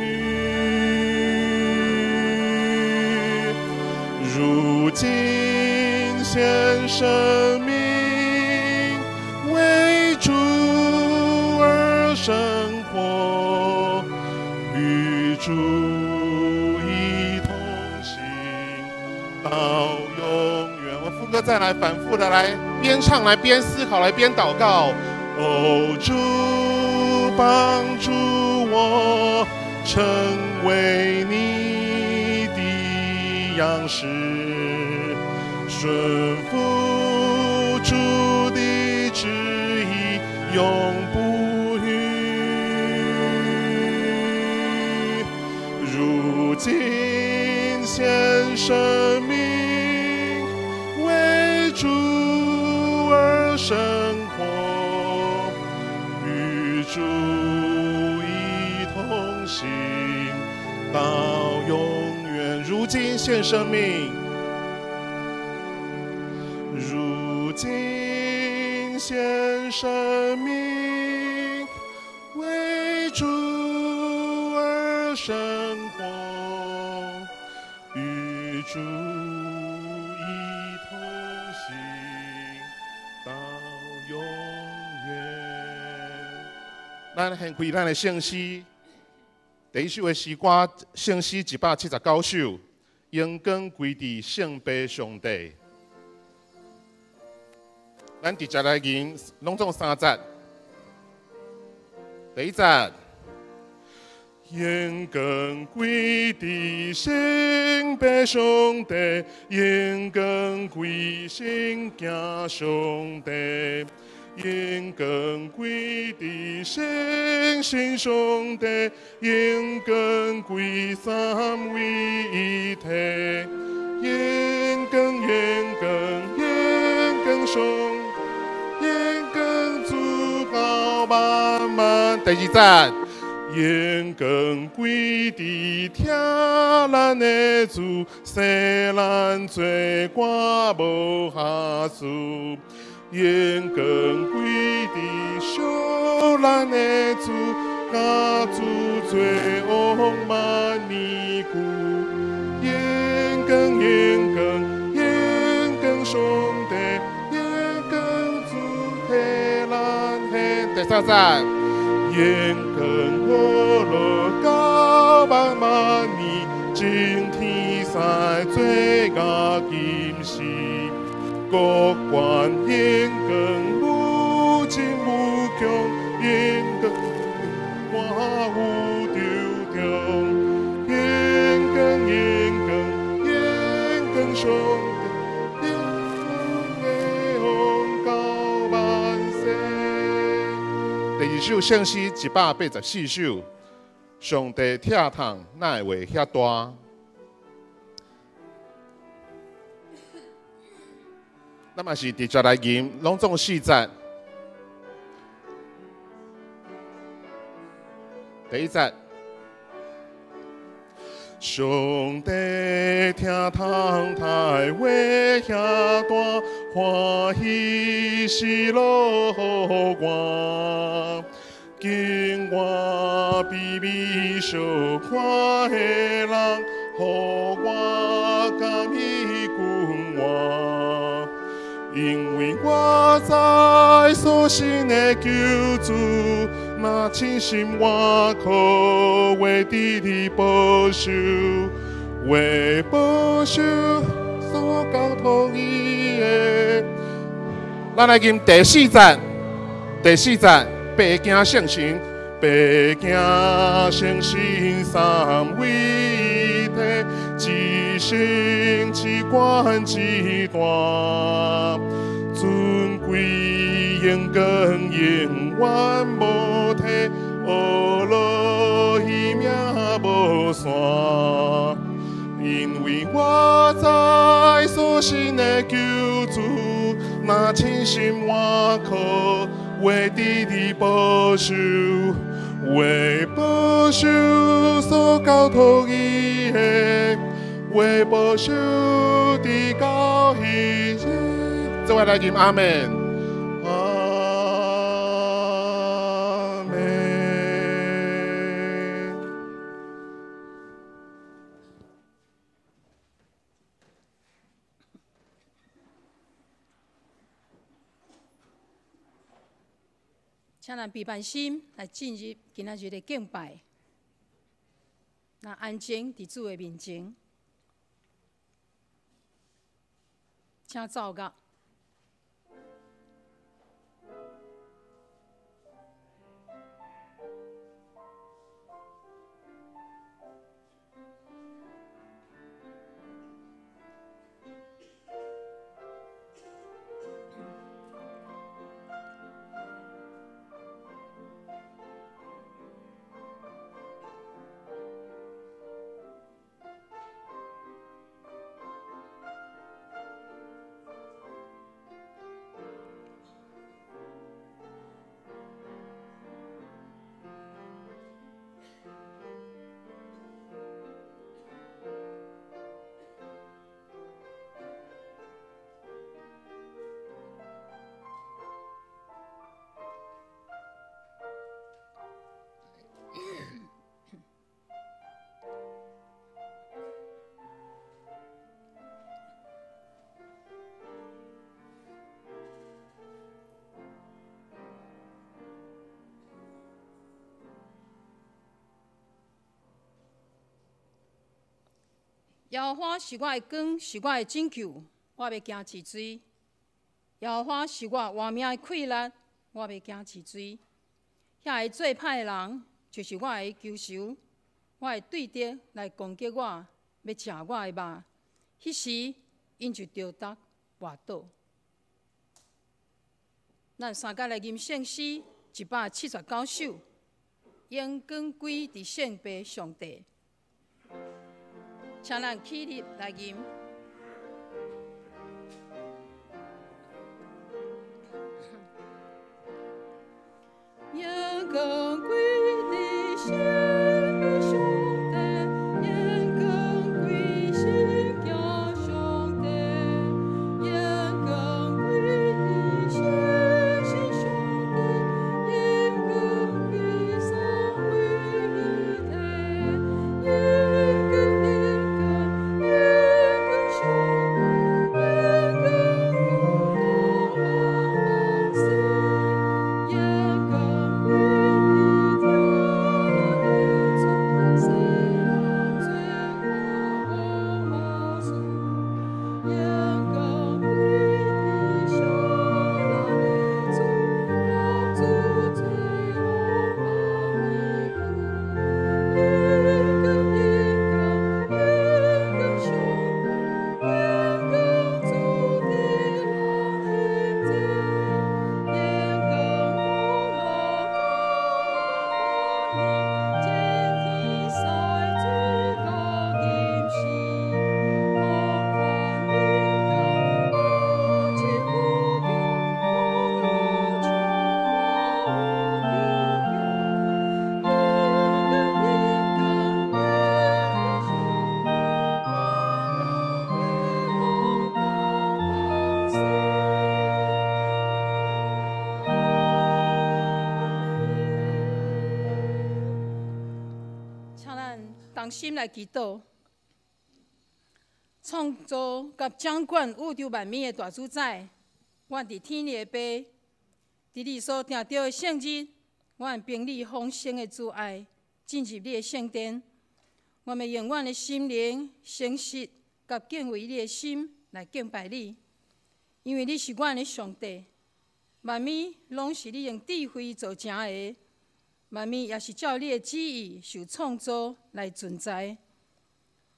如今獻生命，為主而生活，與主一同行到永遠。我副歌再來反覆的來邊唱來邊思考來邊禱告。哦，主，幫助我成為你的樣式，順服主的旨意，永不渝。今獻生命，為主而生活，與主一同行到永遠。如今獻生命，如今獻生命，為主而生活，與主一同行到永遠。咱掀開咱的聖詩，第一首的詩歌，聖詩179首，榮光歸佇聖父上帝。咱直接來吟，攏總三節。第一節，榮光歸佇聖父上帝，榮光歸聖子上帝，榮光歸佇聖神上帝，榮光歸三位一體，榮光榮光榮光上，榮光主高萬萬。第二節，榮光歸佇疼咱的主，洗咱罪過無瑕疵。榮光歸佇惜咱的主，佮主做王萬年久。榮光榮光榮光上帝，榮光主替咱獻。第三節，榮光和樂到萬萬年，整天使做甲今時。國權榮光無盡無窮，榮光萬有宙中，榮光榮光榮光上帝，榮光的王到萬世。第二首聖詩184首，上帝疼痛哪會遐大？咱嘛是直接來吟，攏總四節。第一節，上帝疼痛太話遐大，歡喜喜樂予我，經我卑微小看的人，予我甘伊君王。因為我知所信的救主，若真心倚靠，會得你保守，為保守所交託伊的。咱來吟第四節，第四節，白行聖神，白行聖神三位一體，一神一權一大，尊貴榮光永遠無替，呵咾彼名無散。因為我知所信的救主，若真心倚靠，會得你保守，為保守所交託伊的，為保守直到彼日。做伙來吟阿們，阿們。請咱閉辦心來進入今仔日的敬拜，那安靜佇主的面前，請奏樂。耶和華是我的光，是我的拯救，我袂驚一災。耶和華是我活命的氣力，我袂驚一災。遐个做歹的人，就是我的仇仇，我會對敵來攻擊我，欲食我的肉。彼時，𪜶就著觸跋倒。咱三佮來吟聖詩179首，榮光歸佇聖父上帝。請咱起立來吟。榮光歸佇聖父上帝，榮光歸聖子上帝，榮光歸佇聖神上帝，榮光歸三位一體，榮光榮光榮光上帝，榮光到萬世，榮光歸佇天主，世界無數，榮光歸佇上主，主最無榮光榮光榮光上帝，榮光主的來臨，榮光全天使主高吟詩，何款榮光，無盡無窮，無窮無窮，榮光榮光榮光上帝，請咱同心來祈禱。創造佮掌管宇宙萬物的大主宰，阮佇天的父，佇你所定著的聖日，阮憑你豐盛的慈愛進入你的聖殿。阮欲用阮的心靈、誠實佮敬畏你的心來敬拜你，因為你是阮的上帝，萬物攏是你用智慧造成的，萬物也是照你的旨意受創造來存在。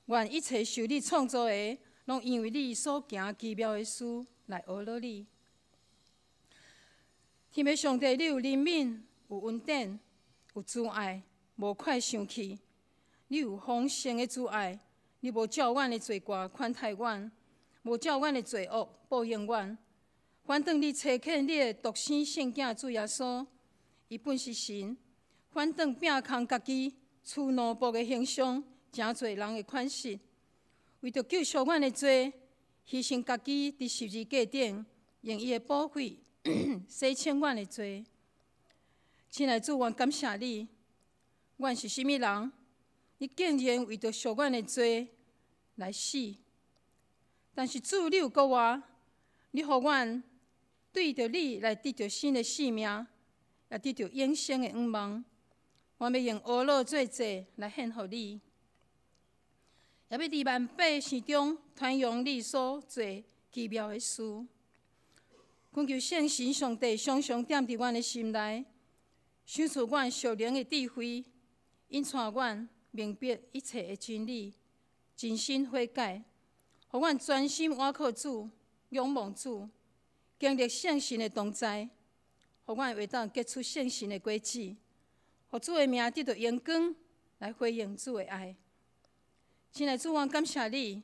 願一切受你創造的，攏因為你所行奇妙的事來阿羅你。天父上帝，你有憐憫，有恩典，有慈愛，無快生氣。你有豐盛的慈愛，你無照阮的罪過寬待阮，無照阮的罪惡報應阮。反轉你差遣你的獨生聖子主耶穌，伊本是神，反轉摒空家己，取奴僕的形象，成做人的款式，為著救贖阮的罪，犧牲家己佇十字架頂，用伊的寶血洗清阮的罪。親愛的主，阮感謝你，阮是啥物人？你竟然為著贖阮的罪來死。但是主，你有閣活，你予阮對著你來得著新的生命，也得著永生的向望。阮欲用阿樂做祭來獻予你，也欲佇萬百姓中傳揚你所做奇妙的事。懇求聖神上帝常常踮佇阮的心內，賞賜阮屬靈的智慧，引帶阮明白一切的真理，真心悔改，予阮專心倚靠主，仰望主，經歷聖神的同在，予阮會當結出聖神的果子，予主的名得著榮光，來回應主的愛。親愛的主，阮感謝你，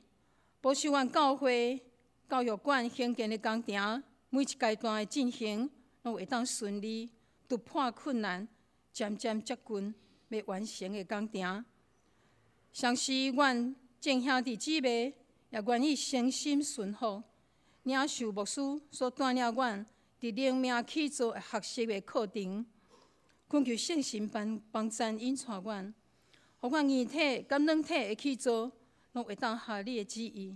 保守阮教會教育館興建的工程，每一階段的進行，攏會當順利突破困難，漸漸接近欲完成的工程。同時，阮眾兄弟姊妹也願意誠心順服，領受牧師所帶領阮佇靈命起造的學習的課程，懇求聖神幫幫贊引帶阮，予阮硬體佮軟體的起造，攏會當合你的旨意。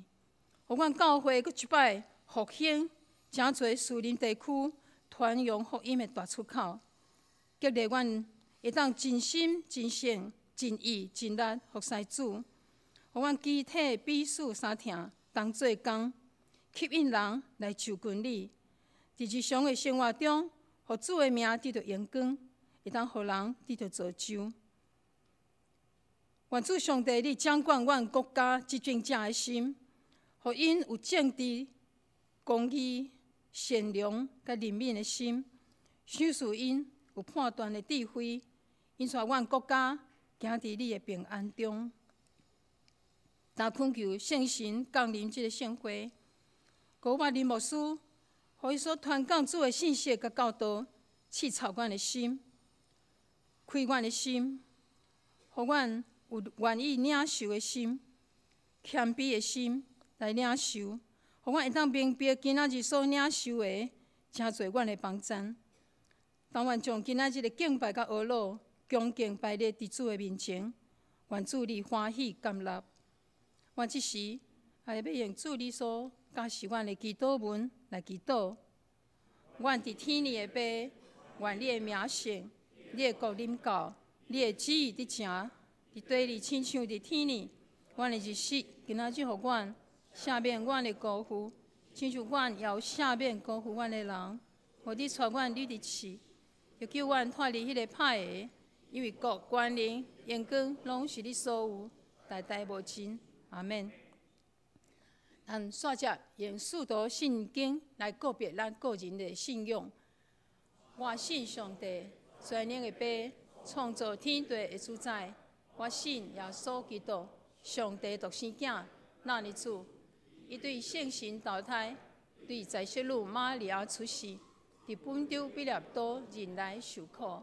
予阮教會閣一擺復興，成做士林地區傳揚福音的大出口，激勵阮會當盡心、盡性、盡意、盡力服侍主。予阮肢體彼此相疼，同做工，吸引人來就近你。佇日常的生活中，予主的名得著榮光，會當予人得著造就。願主上帝，你掌管阮國家執政者的心，予𪜶有正直、公義、善良佮憐憫的心，賞賜𪜶有判斷的智慧，引帶阮國家行佇你的平安中。但懇求聖神降臨這个聖會，閣有林牧師，予伊所傳講主的信息佮教導，刺插阮的心，開阮的心，予阮有願意領受的心，謙卑的心來領受，予阮會當明白今仔日所領受的，成做阮的幫贊。當阮將今仔日的敬拜佮哀樂，恭敬擺列佇主的面前，願主你歡喜甘納。阮這時還欲用主你所教示阮的祈禱文來祈禱。阮佇天裡的父，願你的名聖，你的國臨到，你的旨意得成，佇地裡親像佇天裡。阮的日食今仔日予阮，赦免阮的辜負，親像阮也有赦免辜負阮的人。無你帶阮入佇試，又救阮脫離彼个歹的，因為國、權能、榮光攏是你所有，代代無盡。阿們。咱煞接用使徒信經來告別咱個人的信仰。我信上帝，全能的父，創造天地的主宰。我信耶穌基督，上帝獨生囝，咱的主。伊對聖神投胎，對在聖女瑪利亞出世，佇本丟彼拉多忍耐受苦，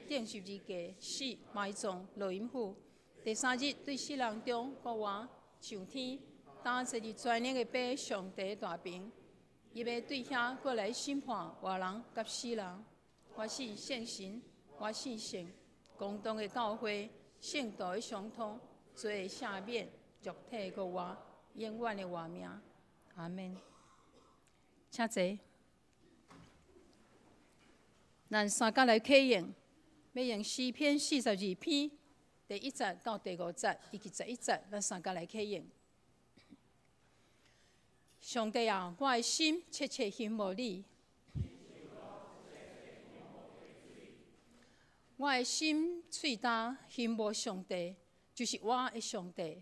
釘十字架死，埋葬，落陰府。第三日對死人中復活，上天，當坐佇全能的父上帝大爿，伊欲對遐過來審判活人佮死人。我信聖神，我信聖公同的教會，聖徒的相通，罪的赦免，肉體的復活，永遠的活命。阿們。請坐。咱三甲來啟用，欲用詩篇42篇第一節到第五節以及11節，咱三甲來啟用。上帝啊，我的心切切欣慕你，我的心喙焦欣慕上帝，就是我的上帝。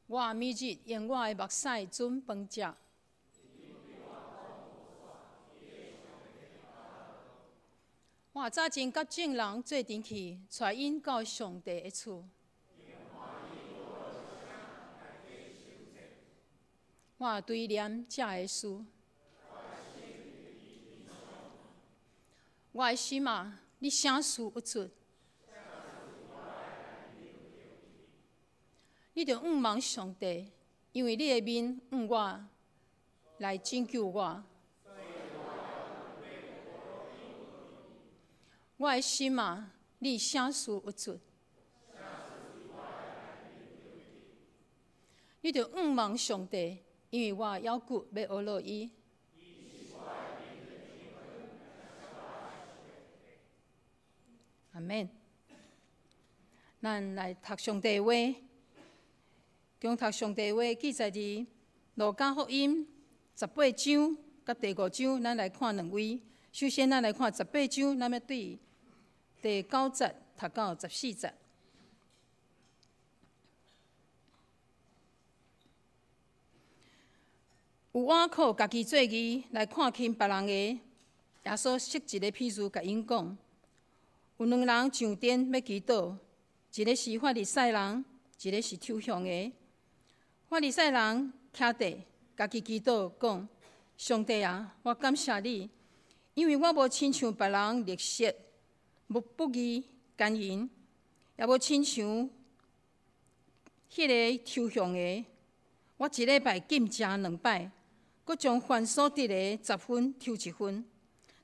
我每日用我的目屎準飯食。我早前佮眾人做陣去，帶𪜶到上帝的厝。我追念這个事。我的心啊，你啥事鬱卒？你著仰望上帝，因為你的面向我來拯救我。我的心啊，你啥事鬱卒？你著仰望上帝，因為我猶閣欲呵咾伊。阿們。咱來讀上帝話，將讀上帝話記載佇路加福音18章佮第5章，咱來看兩位。首先，咱來看18章，咱欲對第9節讀到14節。有倚靠家己做義來看輕別人的，耶穌設一个譬喻，共𪜶講：有兩人上殿欲祈禱，一个是法利賽人，一个是抽象的。法利賽人徛佇家己祈禱，講：上帝啊，我感謝你，因為我無親像別人勒索、無不義、姦淫，也無親像彼个抽象的。我一禮拜禁食兩擺，閣將凡所得的十分抽一分。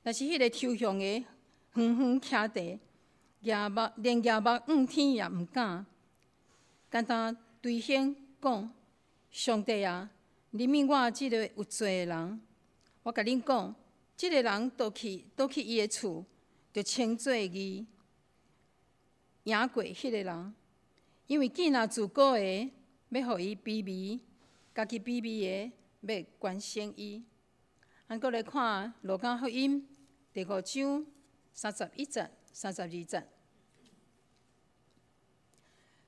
若是彼个抽象的，遠遠徛佇，舉目連舉目向天也毋敢，干焦捶胸講：上帝啊，憐憫我這个有罪的人！我共恁講，這个人倒去伊的厝，就稱做義，贏過彼个人，因為囝若自高的，欲予伊卑微；家己卑微的，欲懸升伊。咱閣來看路加福音第五章31節、32節。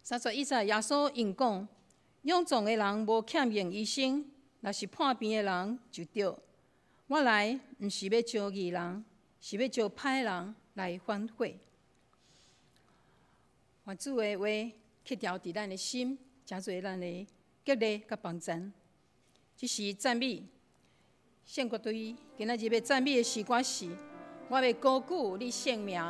31節，耶穌應講：勇壯的人無欠用醫生，若是破病的人就著。我來毋是欲召義人，是欲召歹人來反悔。願主的話刻牢佇咱的心，成做咱的激勵佮幫助。這是讚美聖歌隊今仔日欲讚美的詩歌是：我欲高舉你聖名。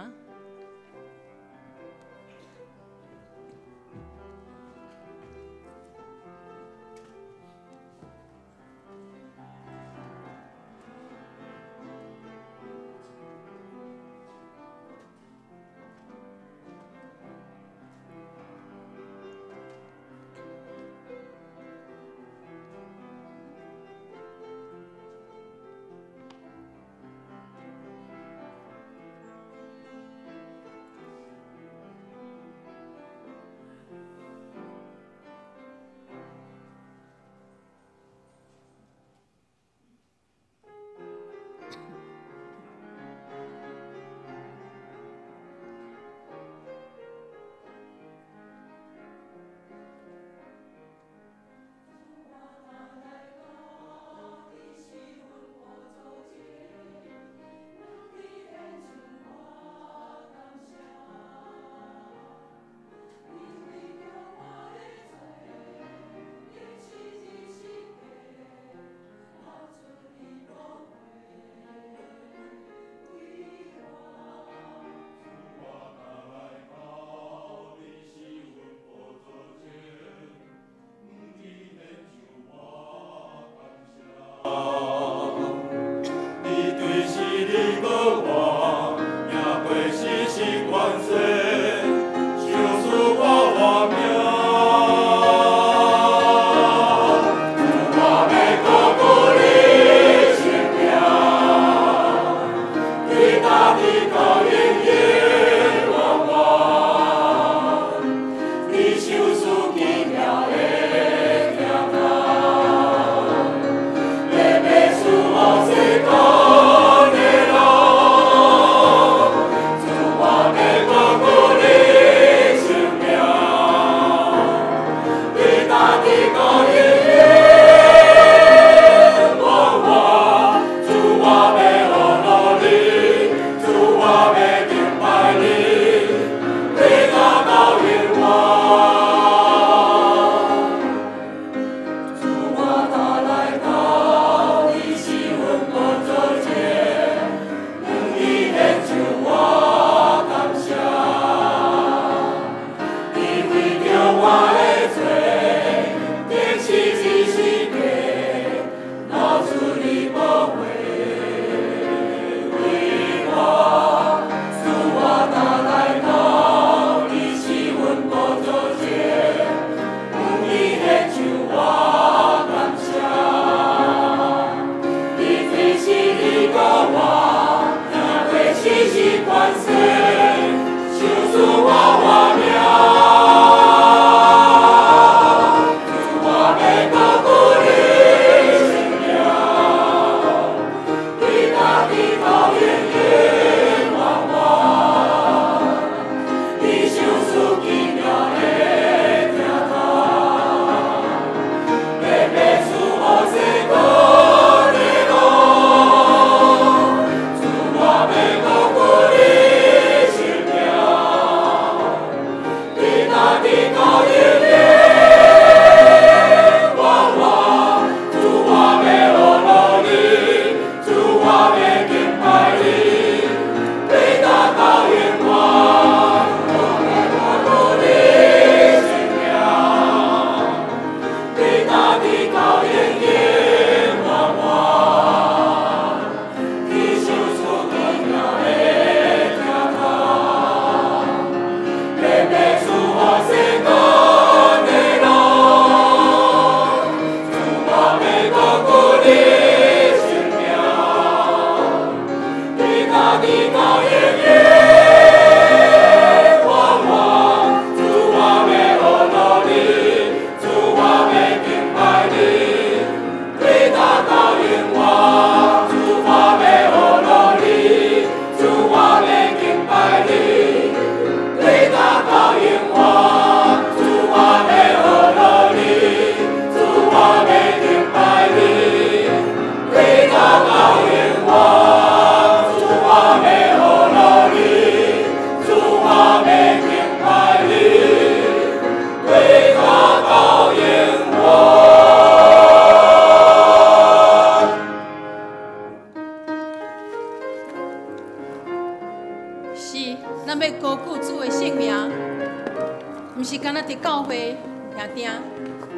干焦伫教会兄弟，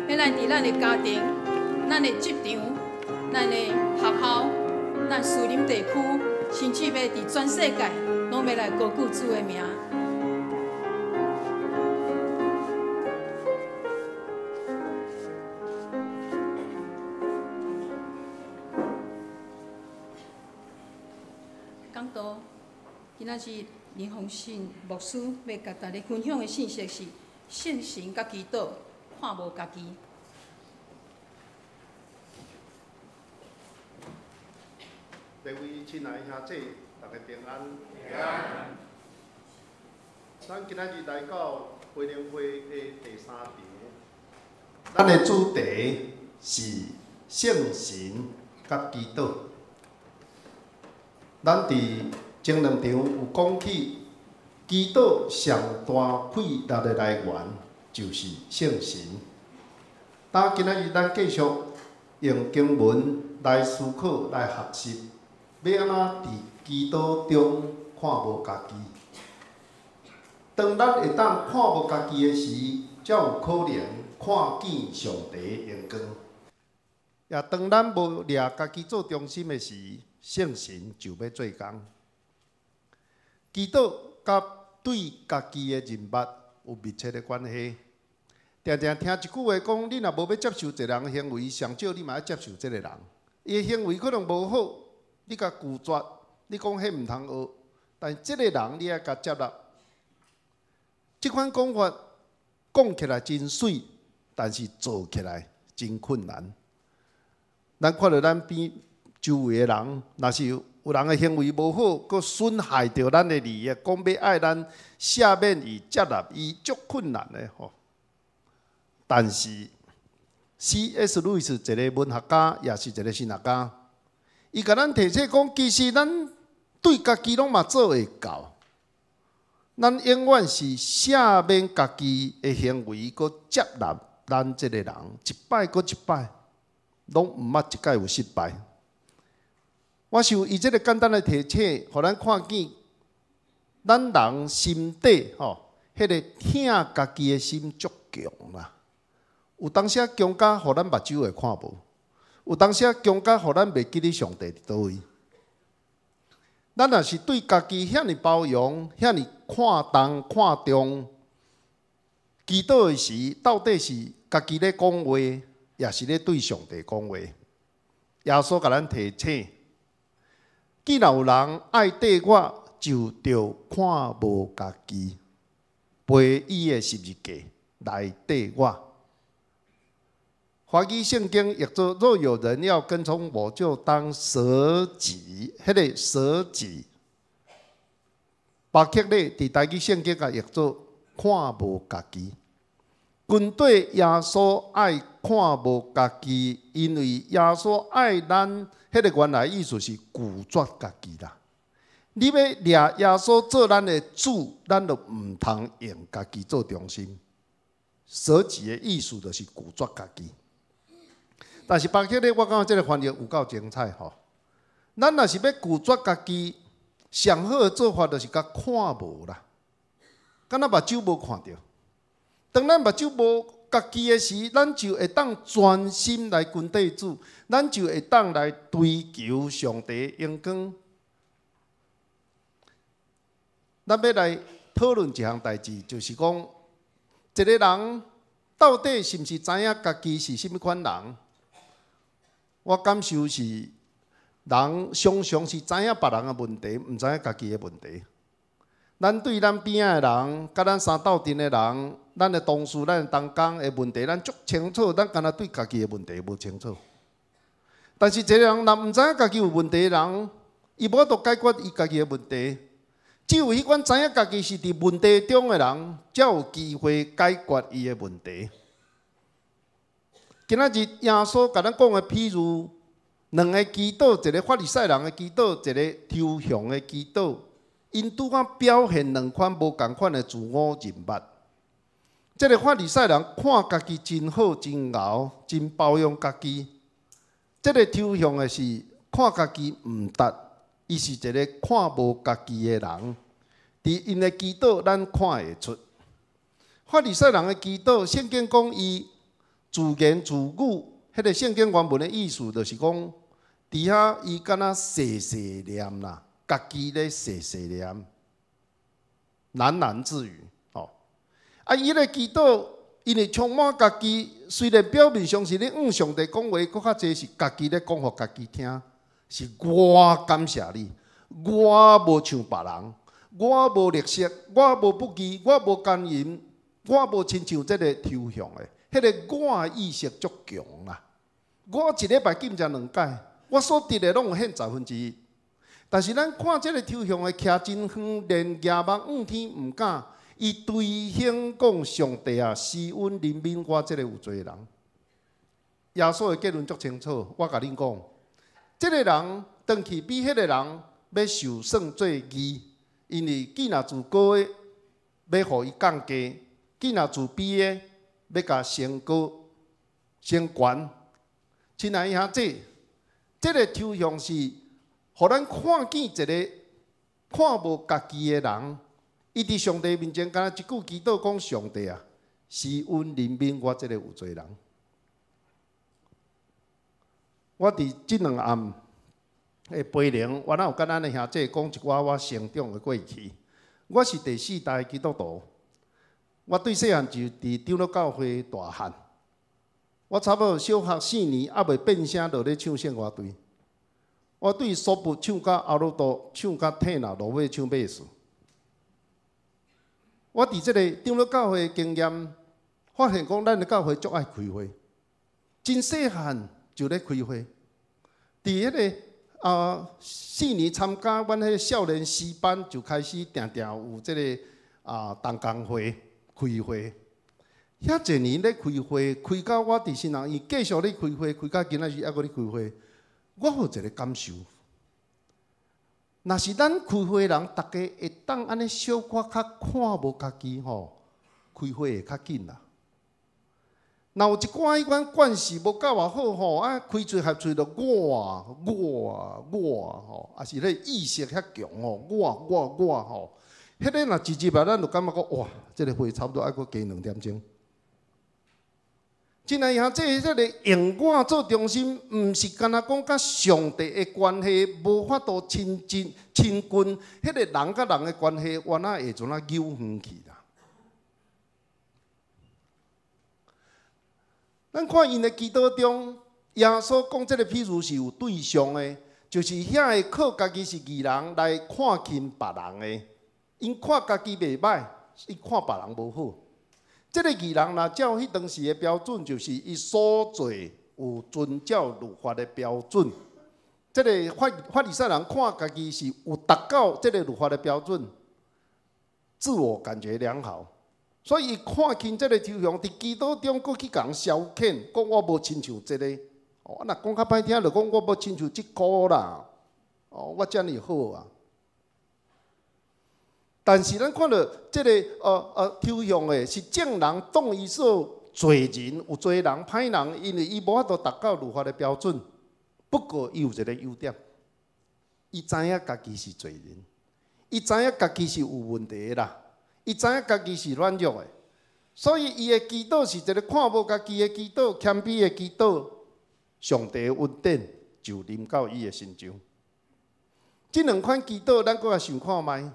欲咱伫咱的家庭、咱的职场、咱的学校、咱士林地区，甚至欲伫全世界，攏欲来高举主的名。讲道，今仔日林宏信牧师欲共大家分享的信息是圣神佮祈祷，看无家己。各位亲爱兄姊，大家平安。平安。咱今仔日来到培灵会的第三场，咱的主题是圣神佮祈祷。咱伫前两场有讲起，祈祷上大气力的来源就是圣神。但今仔日咱继续用经文来思考、来学习，欲按怎伫祈祷中看无家己。当咱会当看无家己的时，才有可能看见上帝荣光。也当咱无掠家己做中心的时，圣神就欲做工。祈祷佮对家己的认捌有密切的关系。定定听一句话讲，你若无欲接受一个人的行为，上少你嘛爱接受这个人。伊的行为可能无好，你共拒绝，你讲彼毋通学，但这个人你爱共接纳。这款讲法讲起来真媠，但是做起来真困难。咱看著咱边周围的人，若是有人的行为无好，阁损害著咱的利益，讲欲爱咱赦免伊、接纳伊，足困难的吼。但是 C.S. 路易斯一个文学家，也是一个神学家，伊共咱提醒讲，其实咱对家己拢嘛做会到。咱永远是赦免家己的行为，阁接纳咱这个人，一摆阁一摆，拢毋捌一摆有失败。我想伊这个简单的提醒，予咱看见咱人心底吼，彼个疼家己的心足强啦。有当时强甲予咱目睭会看无，有当时强甲予咱袂记得上帝伫佗位。咱若是对家己遐尔包容，遐尔看重看重，祈祷的时，到底是家己咧讲话，抑是咧对上帝讲话？耶稣共咱提醒：既然有人爱缀我，就著看无家己，背伊的十字架来缀我。华语圣经译做：若有人要跟从我，就当舍己。彼个舍己，巴克咧伫台语圣经共译做看无家己。跟缀耶稣爱看无家己，因为耶稣爱咱，彼个原来意思是拒绝家己啦。你欲掠耶稣做咱的主，咱就毋通用家己做中心。舍己的意思就是拒绝家己。但是巴克咧，我感觉这个翻译有够精彩吼。咱若是欲拒绝家己，上好的做法就是共看无啦，敢若目睭无看著。当咱目睭无家己的时，咱就会当专心来跟缀主，咱就会当来追求上帝荣光。咱欲来讨论一项代志，就是讲，一个人到底是毋是知影家己是啥物款人？我感受是，人常常是知影别人的问题，毋知影家己的问题。咱对咱边仔的人，佮咱相斗阵的人，咱的同事、咱的同工的问题，咱足清楚。咱敢若对家己的问题无清楚。但是，一个人若毋知影家己有问题的人，伊无法度解决伊家己的问题。只有彼款知影家己是伫问题中的人，才有机会解决伊的问题。今仔日耶稣共咱讲的譬喻，两个祈祷，一个法利赛人的祈祷，一个抽象的祈祷，𪜶拄好表现两款无仝款的自我认捌。这个法利赛人看家己真好、真𠢕、真包容家己；这个抽象的是看家己毋值，伊是一个看无家己的人。伫𪜶的祈祷，咱看会出。法利賽人的祈禱，聖經講伊自言自語，彼個聖經原文的意思就是講，佇遐伊敢若細細念啦，家己咧細細念，喃喃自語。哦，啊，伊个祈禱，因為充滿家己，雖然表面上是咧向上帝講話，閣較濟是家己咧講予家己聽，是我感謝你，我無像別人，我無leg色，我無不義，我無姦淫，我無親像這个抽象的，彼个我的意識足強啦。我一禮拜禁食兩擺，我所得的攏有獻十分之一。但是咱看這个抽象的徛真遠，連舉目向天毋敢，伊對向講上帝啊，施恩憐憫我這个有罪的人。耶穌的結論足清楚，我共恁講，這个人轉去比彼个人欲受算做義，因為既若自高的，欲予伊降低；既若自卑的，欲共升高、升懸。親愛的兄弟，這个抽象是，予咱看見一个看無家己的人，伊佇上帝面前，敢若一句祈禱講：上帝啊，施恩憐憫我這个有罪人。我佇這兩暗的培靈，我哪有佮咱的兄弟講一寡我成長的過去。我是第四代基督徒，我對細漢就佇長老教會大漢。我差不多小學四年，猶未變聲，就咧唱聖歌隊。我對蘇布唱甲阿魯多，唱甲退那，落尾唱貝斯。我佇這个長老教會的經驗，發現講咱的教會足愛開會，真細漢就咧開會。佇彼个四年參加阮彼个少年詩班，就開始定定有這个同工會開會。遐濟年咧開會，開到我佇新人院繼續咧開會，開到今仔日猶閣咧開會。我有一个感受，若是咱開會人，逐家會當按呢小可較看無家己吼，開會會較緊啦。若有一寡彼款關係無夠偌好吼，啊開喙合喙就我我我吼，抑是彼个意識遐強吼，我我我吼，彼个若一入來，咱就感覺講哇，這个會差不多愛閣加兩點鐘。親愛兄弟，這个用我做中心，毋是干焦講佮上帝的關係無法度親近親近，彼个人佮人的關係，原來會怎啊扭遠去啦？咱看𪜶的祈禱中，耶穌講這个譬喻是有對象的，就是遐个靠家己是義人來看輕別人的，𪜶看家己袂歹，伊看別人無好。這个義人若照彼當時的標準，就是伊所做有遵照律法的標準。這个法利賽人看家己是有達到這个律法的標準，自我感覺良好，所以伊看輕這个抽象，佇祈禱中閣去共人消遣，講我無親像這个。哦，若講較歹聽，就講我無親像這箍啦。哦，我遮爾好啊。但是咱看著這个抽象的是眾人當伊做罪人，有罪人、歹人，因為伊無法度達到律法的標準。不過伊有一个優點，伊知影家己是罪人，伊知影家己是有問題的啦，伊知影家己是軟弱的，所以伊的祈禱是一个看無家己的祈禱，謙卑的祈禱，上帝的恩典就臨到伊的身上。這兩款祈禱，咱閣來想看覓。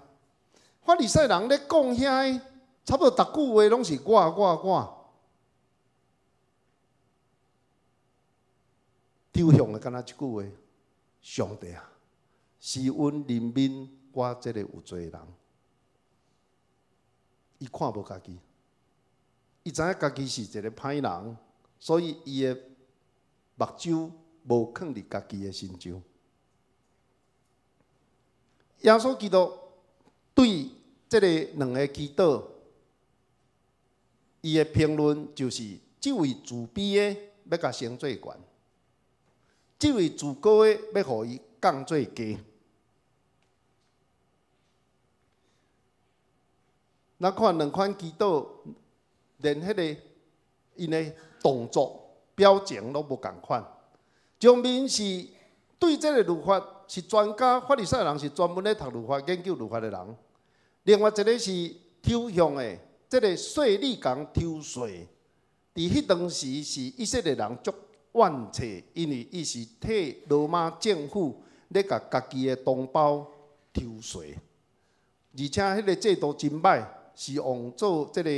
法利賽人咧講遐，差不多逐句話攏是我我我，抽象的敢若一句話，上帝啊，施恩憐憫我這个有罪的人。伊看無家己，伊知影家己是一个歹人，所以伊的目睭無囥佇家己的身上。耶穌基督對這个兩个祈禱，伊的評論就是：這位自卑的欲共升做懸，這位自高的欲予伊降做低。咱看兩款祈禱，連彼个𪜶的動作、表情攏無仝款。上面是對這个律法是專家，法利賽人是專門咧讀律法、研究律法的人。另外一个是抽象的，這个稅吏共抽稅，佇彼當時是以色列人足怨嗟，因為伊是替羅馬政府咧共家己的同胞抽稅，而且彼个制度真歹，是用做這个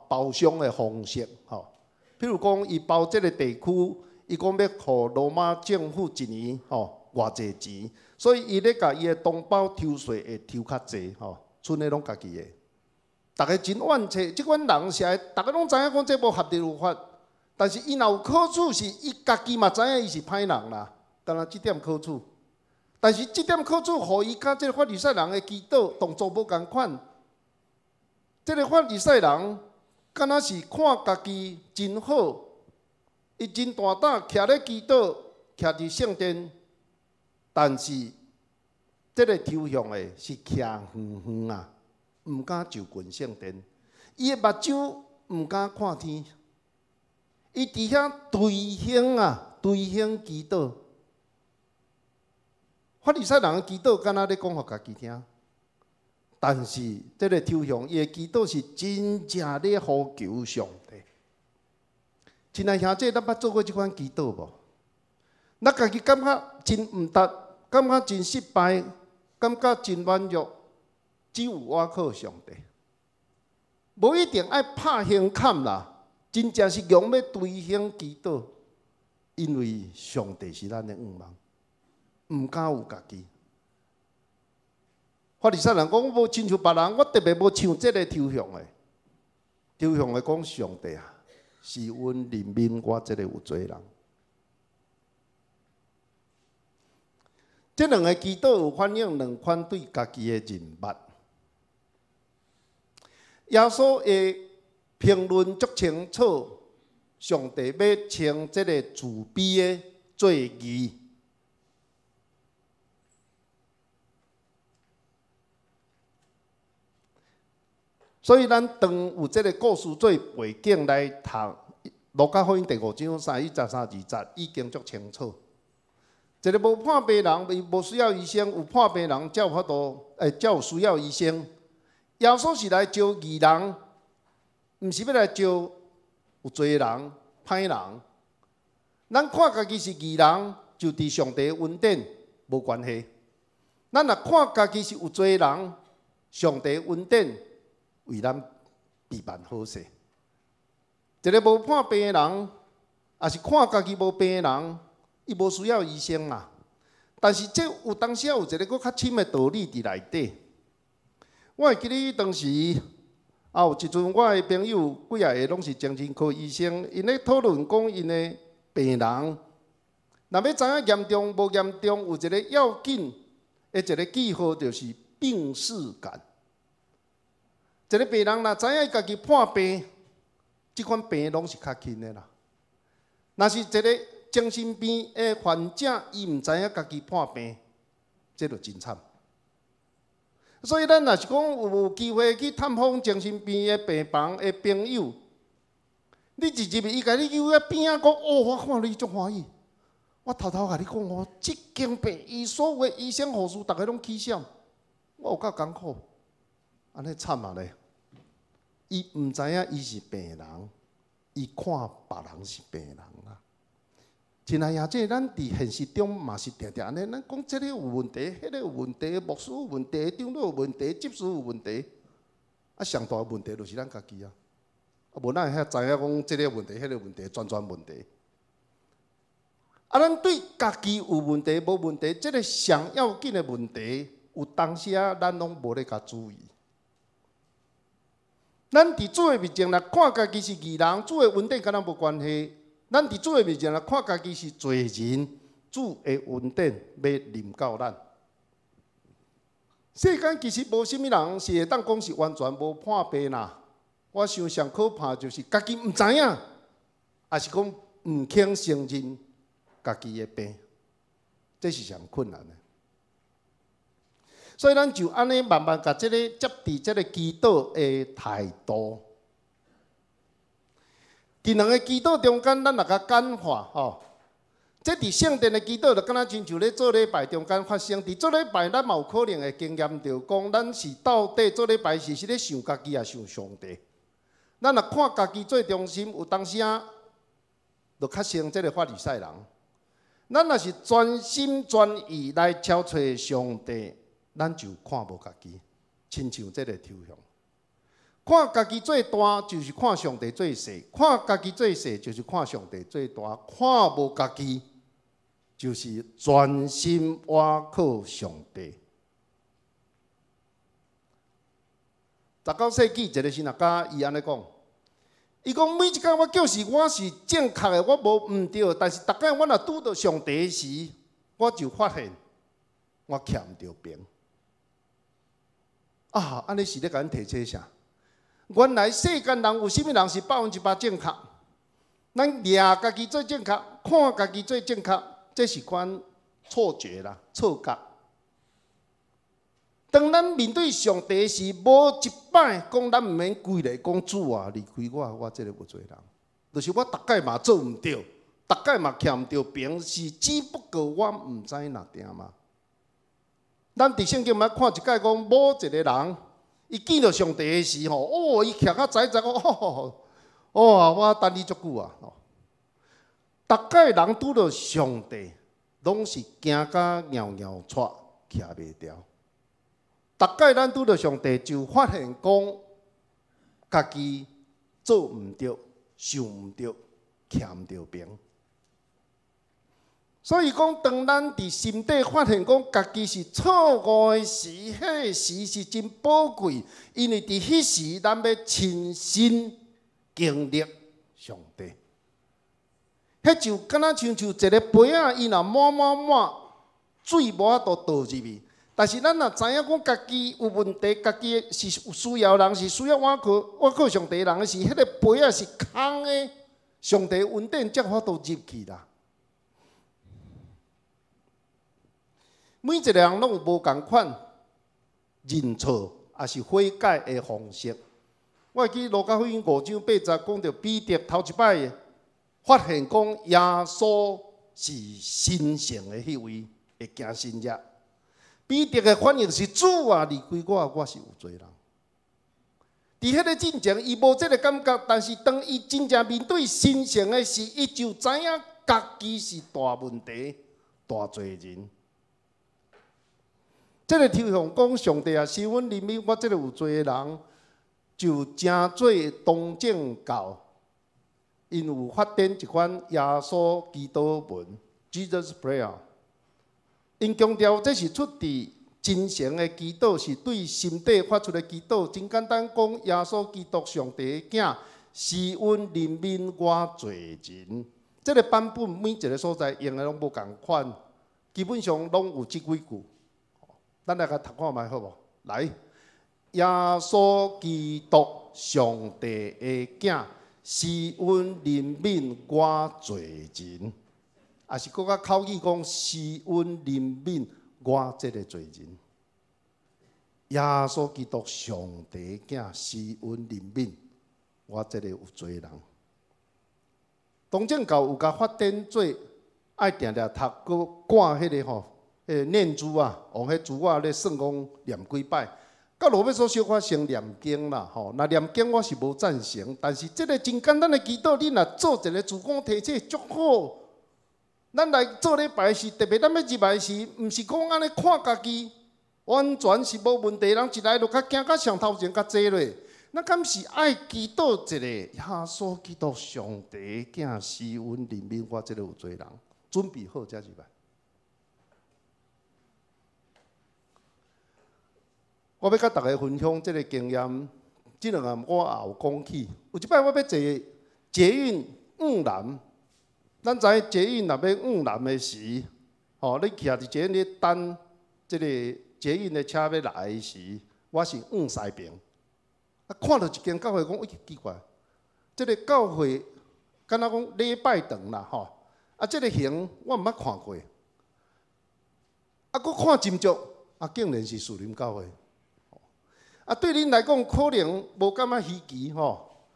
包商的方式吼。譬如講，伊包這个地區，伊講欲予羅馬政府一年吼偌濟錢，所以伊咧共伊的同胞抽稅會抽較濟吼，賰的攏家己的。逐家真怨嗟，這款人是愛，逐家攏知影講這無合理有法，但是伊若有可取是，伊家己嘛知影伊是歹人啦，敢若這點可取。但是這點可取，予伊佮這个法利賽人的祈禱動作無仝款。這个法利賽人敢若是看家己真好，伊真大膽徛咧祈禱，徛佇聖殿，但是這个抽象的是徛遠遠啊，毋敢就近聖殿，伊的目睭毋敢看天，伊佇遐捶胸啊，捶胸祈禱。法利賽人的祈禱敢若咧講予家己聽，但是這个抽象伊的祈禱是真正咧呼求上帝。親愛兄弟，咱捌做過這款祈禱無？咱家己感覺真毋值，感覺真失敗，感覺真軟弱，只有倚靠上帝。無一定愛拍胸坎啦，真正是用欲捶胸祈禱，因為上帝是咱的向望，毋敢有家己。法利賽人講，我無親像別人，我特別無像這个抽象的。抽象的講上帝啊，施恩憐憫我這个有罪人。這兩个祈禱有反映兩款對家己的認捌。耶穌的評論足清楚，上帝欲稱這个自卑的做義。所以咱當有這个故事做背景來讀《路加福音》第五章三一節三二節，已經足清楚。一个無破病人，伊無需要醫生；有破病人才有法度，才有需要醫生。耶穌是來召義人，毋是欲來召有罪人、歹人。咱看家己是義人，就佇上帝的恩典無關係。咱若看家己是有罪人，上帝的恩典為咱備辦好勢。一个無破病的人，抑是看家己無病的人，伊無需要醫生啦。但是這有當時有一个閣較深的道理佇內底。我會記得當時，啊有一陣我的朋友幾仔个攏是精神科醫生，𪜶咧討論講𪜶的病人，若欲知影嚴重無嚴重，有一个要緊的一个記號，就是病識感。一个病人若知影伊家己破病，這款病攏是較輕的啦。若是一个精神病的患者，伊毋知影家己破病，這就真慘。所以咱若是講有機會去探訪精神病的病房的朋友，你一入去，伊共你揪遐邊仔講，哦，我看你足歡喜。我偷偷共你講，哦，這間病院所有的醫生護士，逐个攏起痟，我有夠艱苦，按呢慘啊咧！伊毋知影伊是病人，伊看別人是病人啦。親愛兄弟，咱佇現實中嘛是定定按呢，咱講這个有問題，彼个有問題，牧師有問題，長老有問題，執事有問題，啊，上大的問題就是咱家己啊！啊，無咱會曉知影講這个問題，彼个問題，全全問題。啊，咱對家己有問題無問題，這个上要緊的問題，有當時啊，咱攏無咧共注意。咱佇主的面前若看家己是義人，主的恩典佮咱無關係。咱佇主的面前若看家己是罪人，主的恩典欲臨到咱。世間其實無啥物人是會當講是完全無破病啦。我想上可怕就是家己毋知影，抑是講毋肯承認家己的病，這是上困難的。所以咱就按呢慢慢共這个接佇這个祈禱的態度。佇兩个祈禱中間，咱若共簡化吼，這佇聖殿的祈禱，就敢若親像咧做禮拜中間發生。佇做禮拜，咱嘛有可能會經驗著講，咱是到底做禮拜時是咧想家己，抑想上帝？咱若看家己做中心，有當時啊，就較像這个法利賽人。咱若是專心專意來朝揣上帝，咱就看無家己，親像這个抽象。看家己做大，就是看上帝做細；看家己做細，就是看上帝做大。看無家己，就是專心倚靠上帝。19世紀一个神學家伊按呢講，伊講每一工我叫是我是正確的，我無毋對，但是逐擺我若拄著上帝時，我就發現我徛毋著平。啊，按呢是咧共阮提醒啥？原來世間人有啥物人是100%正確？咱掠家己做正確，看家己做正確，這是款錯覺啦、錯覺。當咱面對上帝時，無一擺講咱毋免跪咧講主啊，離開我，我這个有罪人。就是我逐擺嘛做毋對，逐擺嘛徛毋著平，是只不過我毋知哪定嘛。咱佇聖經捌看一擺講，某一个人，伊見著上帝的時吼，哦，伊徛較知知講，哦，哦，我等你足久啊！逐擺人拄著上帝，攏是驚甲搖搖掣，徛袂牢。逐擺咱拄著上帝，就發現講家己做毋對、想毋對、徛毋著平。所以講，當咱佇心底發現講家己是錯誤的時，彼个時是真寶貴，因為佇彼時咱欲親身經歷上帝。彼就敢若親像一个杯仔，伊若滿滿滿，水無法度倒入去。但是咱若知影講家己有問題，家己是需要人，是需要倚靠倚靠上帝人的時，彼个杯仔是空的，上帝恩典才有法度入去啦。每一个人攏有無仝款認錯，抑是悔改的方式。我會記路加福音5章80講著彼得頭一擺發現講耶穌是神聖的彼位，會行神跡。彼得的反應是主啊，離開我，我是有罪人。佇彼个進前，伊無這个感覺，但是當伊真正面對神聖的時，伊就知影家己是大問題、大罪人。這个抽象講上帝啊，施恩憐憫我這个有罪的人，就成做東正教，𪜶有發展一款耶穌祈禱文（Jesus Prayer）。𪜶強調這是出自真誠的祈禱，是對心底發出的祈禱。真簡單講，耶穌基督上帝的囝，施恩憐憫我罪人。這个版本每一个所在用的攏無仝款，基本上攏有這幾句。咱來共讀看覓好無？來，耶穌基督上帝的囝，施恩憐憫我罪人，抑是閣較口語講，施恩憐憫我這个罪人。耶穌基督上帝的囝，施恩憐憫我這个有罪人。東正教有共發展做愛定定讀，閣掛彼个吼。彼个念珠啊，用彼珠仔咧算講念幾擺，到落尾煞小可成念經啦吼。若念經我是無贊成，但是這个真簡單的祈禱，你若做一个自我提醒足好。咱來做禮拜時，特別咱欲入來時，毋是講按呢看家己，完全是無問題。人一來就較行較上頭前，較坐落。咱敢是愛祈禱一个耶穌基督上帝的囝施恩憐憫我這个有罪人，準備好才入來。我欲佮大家分享這个經驗，這兩暗我也有講起。有一擺我欲坐捷運往南，咱知捷運若欲往南的時，吼，你徛佇捷運咧等這个捷運的車欲來的時，我是往西爿，啊，看著一間教會，講欸奇怪，這个教會敢若講禮拜堂啦，吼，啊，這个型我毋捌看過，啊，閣看斟酌，啊，竟然是樹林教會。啊，對恁來講可能無感覺稀奇吼。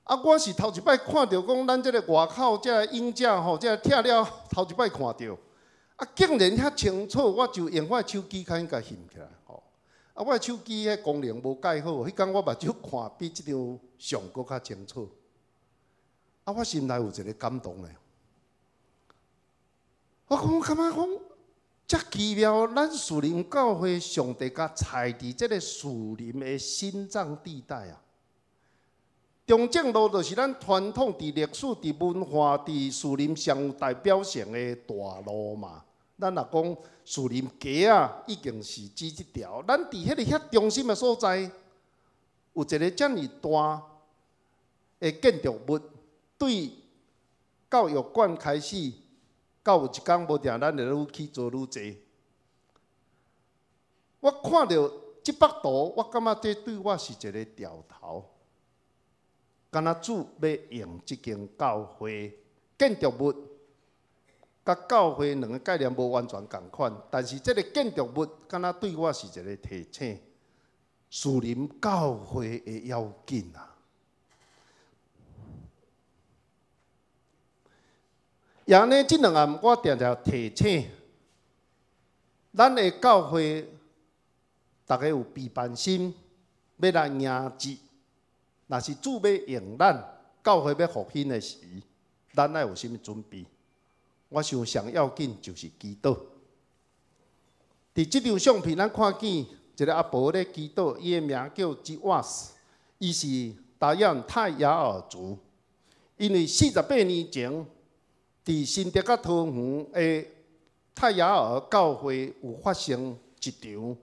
啊，我是頭一擺看著講，咱這个外口這个影者吼，這个拆了頭一擺看著，啊，竟然遐清楚，我就用我的手機較緊共翕起來吼。啊，我的手機彼功能無蓋好，彼工我目睭看比這張相閣較清楚。啊，我心內有一个感動咧。我講，我感覺講，遮奇妙，咱樹林教會上帝共採佇這个樹林的心臟地帶啊。中正路就是咱傳統佇歷史、佇文化、佇樹林上有代表性的大路嘛。咱若講樹林街仔，已經是指這條。咱佇彼个遐中心的所在，有一个遮爾大的建築物，對教育館開始，到有一工無定，咱會愈去做愈濟。我看著這幅圖，我感覺這對我是一个兆頭。敢若主欲用這間教會建築物，佮教會兩个概念無完全仝款，但是這个建築物敢若對我是一个提醒，樹林教會的要緊啊！也呢，這兩暗我定定提醒，咱的教會，逐家有備辦心，欲來迎接。若是主欲用咱教會欲復興的時，咱愛有啥物準備？我想上要緊就是祈禱。佇這張相片，咱看見一个阿婆咧祈禱，伊的名叫吉瓦斯，伊是達雅泰雅爾族。因為48年前，佇新竹佮桃園的泰雅爾教會有發生一場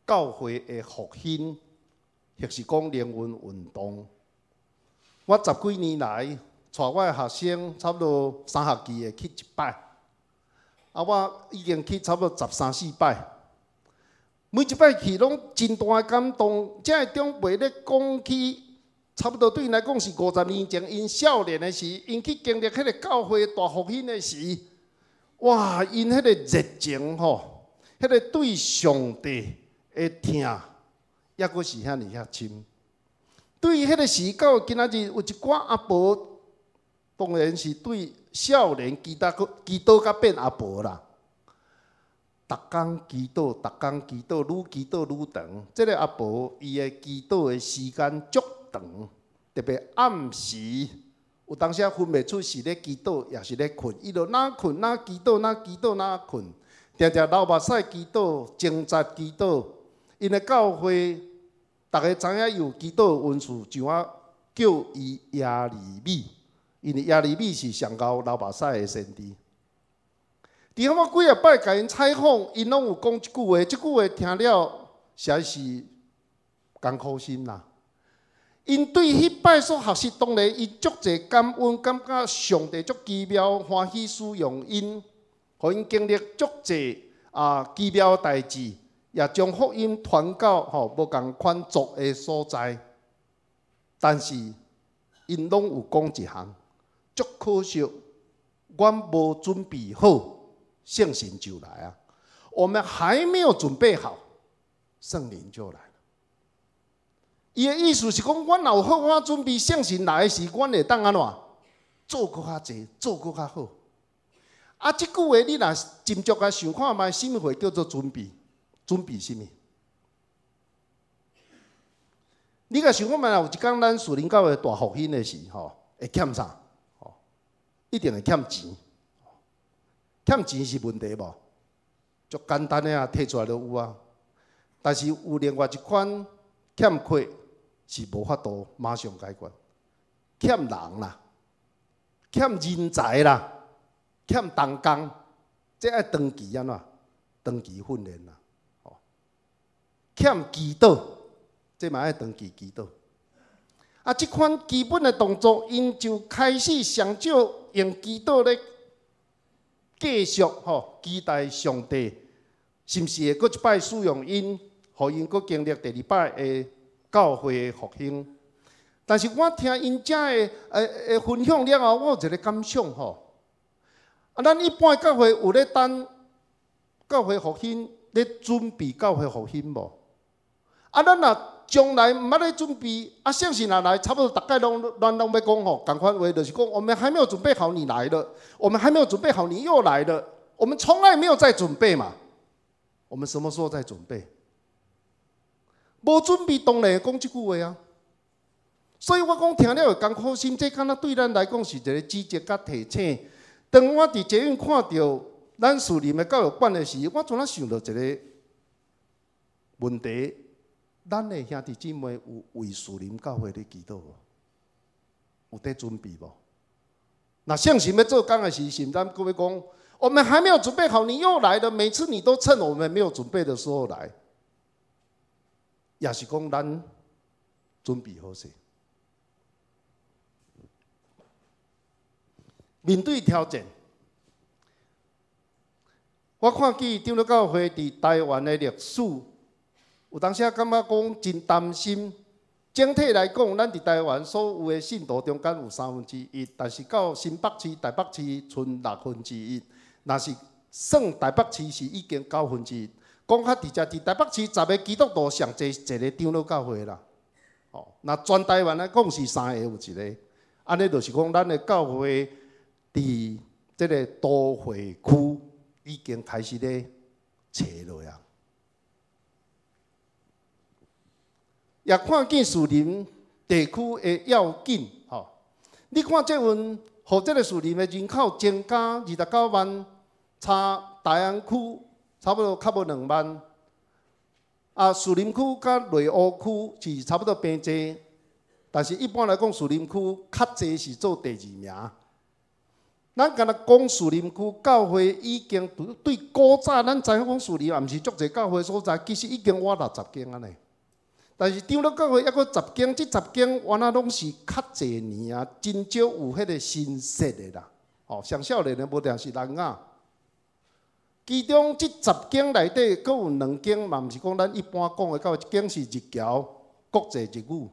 教會的復興，或是講靈恩運動。我十幾年來，帶我的學生差不多三學期會去一擺，啊，我已經去差不多十三四擺。每一擺去攏真大的感動。這个長輩咧講起，差不多對𪜶來講是50年前，𪜶少年的時，𪜶去經歷彼个教會大復興的時，哇！𪜶彼个熱情吼，彼个對上帝的疼，抑閣是遐爾遐深。對彼个時到今仔日，有一寡阿婆，當然是對少年祈禱，祈禱甲變阿婆啦。逐工祈禱，逐工祈禱，愈祈禱愈長。這个阿婆伊的祈禱的時間足長，特別暗時，有當時仔分袂出是咧祈禱，抑是咧睏。伊就若睏若祈禱，若祈禱若睏，定定流目屎祈禱，掙扎祈禱。𪜶的教會，逐家知影伊有祈禱的恩賜，就啊叫伊耶利米，因為耶利米是上𠢕流目屎的先知。佇遐我幾仔擺共𪜶採訪，𪜶攏有講一句話，這句話聽了實在是艱苦心啦。𪜶對彼擺所學習，當然伊足濟感恩，感覺上帝足奇妙，歡喜使用𪜶，予𪜶經歷足濟啊奇妙的代誌，也將福音傳到吼無仝款族的所在。但是𪜶攏有講一項，足可惜，阮無準備好。聖神就來啊！我們還沒有準備好，聖靈就來了。伊的意思是講，阮若有好好準備，聖神來的時，阮會當按怎做閣較濟，做閣較好。啊，這句話你若斟酌來想看覓，啥物貨叫做準備？準備啥物？你共想看覓，有一工咱樹林教會大復興的時，吼，會欠啥？吼，一定會欠錢。欠錢是問題無？足簡單的啊，提出來就有啊。但是有另外一款欠缺是無法度馬上解決，欠人啦，欠人才啦，欠同工，這愛長期按怎？長期訓練啦，吼。欠祈禱，這嘛愛長期祈禱。啊，這款基本的動作，𪜶就開始上少用祈禱咧。繼續吼，期待上帝是毋是會閣一擺使用𪜶，予𪜶閣經歷第二擺的教會的復興？但是我聽𪜶遮的分享了後，我有一个感想吼。啊，咱一般的教會有咧等教會復興，咧準備教會復興無？啊，咱若將來毋捌咧準備，啊，聖神若來，差不多逐擺攏咱攏欲講吼，仝款話就是講，我們還沒有準備好，你來了；我們還沒有準備好，你又來了。我們從來沒有在準備嘛。我們什麼時候在準備？無準備當然會講這句話啊。所以我講聽了會艱苦心，這敢若對咱來講是一個指責佮提醒。當我佇捷運看著咱樹林的教育館的時，我怎啊想著一個問題：咱的兄弟姊妹有為樹林教會咧祈禱無？有佇準備無？若聖神欲做工的時，是毋咱閣欲講？我們還沒有準備好，你又來了。每次你都趁我們沒有準備的時候來，抑是講咱準備好勢。面對挑戰，我看見長老教會佇台灣的歷史，有當時感覺講真擔心。整體來講，咱佇台灣所有的信徒中間有1/3，但是到新北市、台北市賰1/6。若是算台北市是已經1/9。講較直接，佇台北市10個基督徒上濟一個長老教會啦。哦，若全台灣來講是3個有一個，按呢就是講咱的教會佇這个都會區已經開始咧切落啊。也看見樹林地區的要緊，吼！你看這份，予這个樹林的人口增加29萬，差大安區差不多較無2萬。啊，樹林區佮內湖區是差不多平濟，但是一般來講，樹林區較濟是做第二名。咱敢若講樹林區教會已經對古早，咱知影講樹林也毋是足濟教會所在，其實已經倚60間啊呢。但是長老教會猶閣十間，這十間原來攏是較濟年啊，真少有彼个新設的啦。哦，上少年的無定是南亞。其中這十間內底，閣有兩間嘛，毋是講咱一般講的教會，一間是日僑國際日語，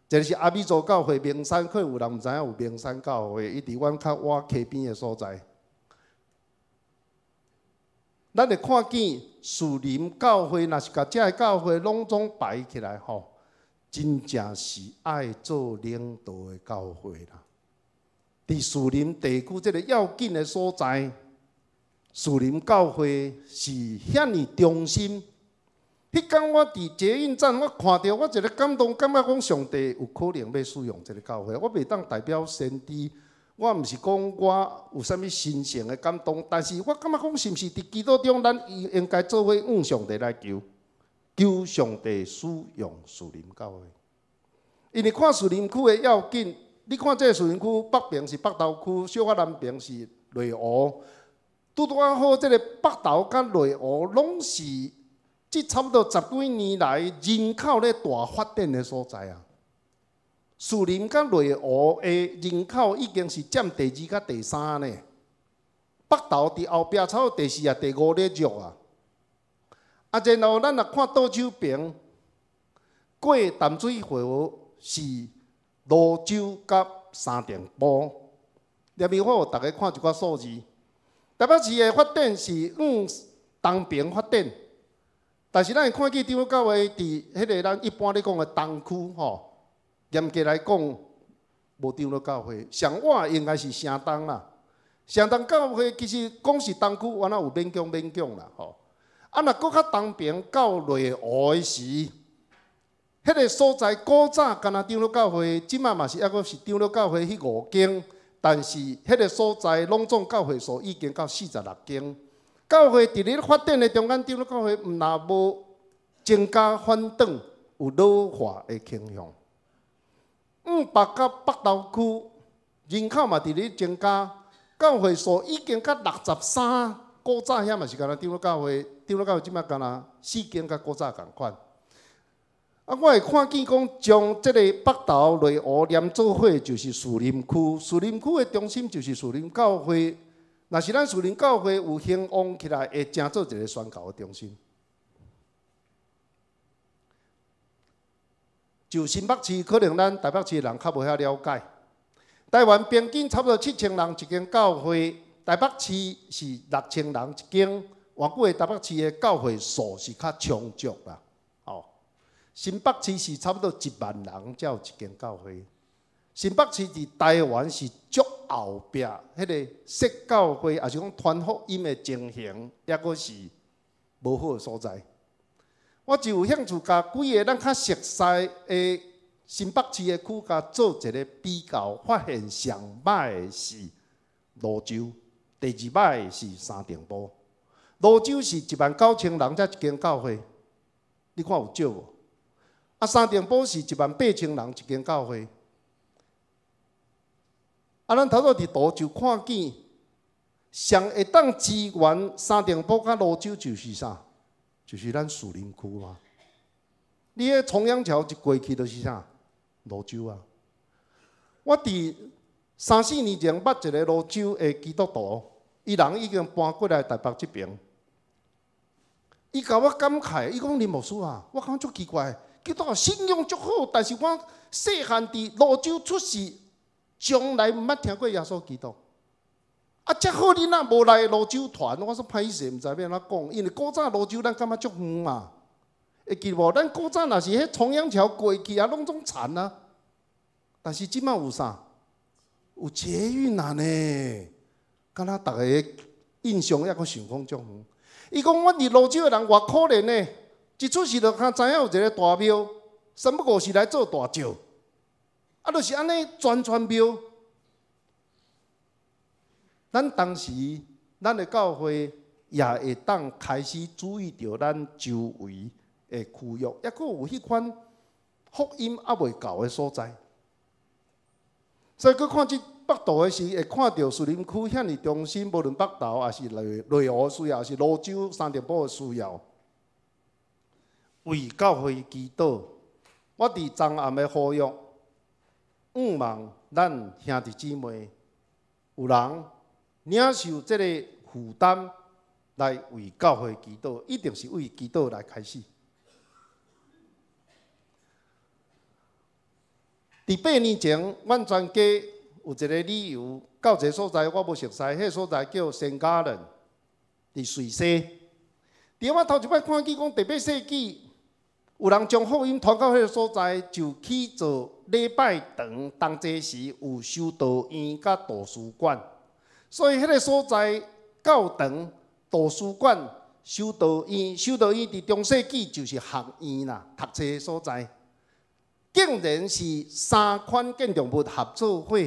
一个是阿美族教會明山，可能有人毋知影有明山教會，伊佇阮較倚溪邊的所在。咱會看見樹林教會，若是共遮个教會攏總排起來吼，真正是愛做領導的教會啦。佇樹林地區這个要緊的所在，樹林教會是遐爾中心。彼工我佇捷運站，我看著我一个感動，感覺講上帝有可能欲使用這个教會，我袂當代表先知。我毋是講我有啥物神聖的感動，但是我感覺講是毋是佇基督中，咱應該做伙向上帝來求，求上帝使用樹林教會。因為看樹林區的要緊，你看這个樹林區北爿是北投區，小可南爿是內湖，拄拄仔好，這个北投佮內湖攏是這差不多十幾年來人口咧大發展的所在啊。樹林佮內湖的人口已經是佔第二佮第三呢。北投佇後壁差不多第四啊、第五咧弱啊。啊，然後咱若看倒手爿，過淡水河是蘆洲佮三重埔。入面我予逐家看一寡數字。台北市的發展是往東爿發展，但是咱會看見長老教會佇彼个咱一般咧講的東區吼。嚴格來講，無長老教會，上倚應該是城東啦。城東教會其實講是東區，原來有勉強勉強啦吼。啊，若閣較東爿到內湖的時，彼个所在古早敢若長老教會，這擺嘛是猶閣是長老教會彼五間，但是彼个所在攏總教會數已經到46間。教會佇咧發展的中間，長老教會毋若無增加反轉，有老化的傾向。往北佮北投區人口嘛佇咧增加，教會數已經到63。古早遐嘛是敢若長老教會，長老教會這擺敢若四間佮古早仝款。啊，我會看見講將這個北投內湖連做伙就是樹林區，樹林區的中心就是樹林教會。若是咱樹林教會有興旺起來，會成做一个宣教的中心。就新北市，可能咱台北市的人較無遐了解。台灣平均差不多7000人一間教會，台北市是6000人一間。換句話，台北市的教會數是較充足啦。哦，新北市是差不多1萬人才有一間教會。新北市佇台灣是足後壁，彼個設教會，抑是講傳福音的情形，抑閣是無好的所在。我就有興趣共幾个咱較熟似的新北市的區，共做一个比較，發現上䆀的是蘆洲，第二䆀的是三重埔。蘆洲是1萬9千人才一間教會，你看有少無？啊，三重埔是1萬8千人一間教會。啊，咱頭拄佇圖就看見，上會當支援三重埔佮蘆洲就是啥？就是咱士林區嘛。你彼重陽橋一過去就是啥？蘆洲啊！我佇三四年前捌一个蘆洲的基督徒，伊人已經搬過來台北這爿。伊共我感慨，伊講林牧師啊，我感覺足奇怪，基督徒信仰足好，但是我細漢佇蘆洲出世，從來毋捌聽過耶穌基督。啊，遮好你若無來蘆洲傳，我說歹勢，毋知欲按怎講，因為古早蘆洲咱感覺足遠嘛。會記無？咱古早若是彼重陽橋過去啊，攏總田啊。但是這馬有啥？有捷運啊呢。敢若逐个印象抑閣想講足遠。伊講阮佇蘆洲的人偌可憐呢，一出世就較知影有一个大廟，三不五時來做大醮，啊，就是按呢轉轉廟。咱當時，咱的教會也會當開始注意著咱周圍的區域，抑閣有彼款福音猶未到的所在。所以閣看這北圖的時，會看著士林區遐爾中心，無論北投抑是內湖需要，抑是蘆洲三重埔的需要，為教會祈禱。我佇昨暗的呼籲，向望咱兄弟姊妹有人領受這个負擔來為教會祈禱，一定是為祈禱來開始。佇8年前，阮全家有一个旅遊到一个所在，我無熟似，彼个所在叫聖加侖，佇瑞士。佇我頭一擺看見講，第八世紀有人將福音傳到彼个所在，就起做禮拜堂，當這時有修道院佮圖書館，所以彼个所在教堂、圖書館、修道院，修道院佇中世紀就是學院啦，讀冊的所在。竟然是三款建築物合做伙，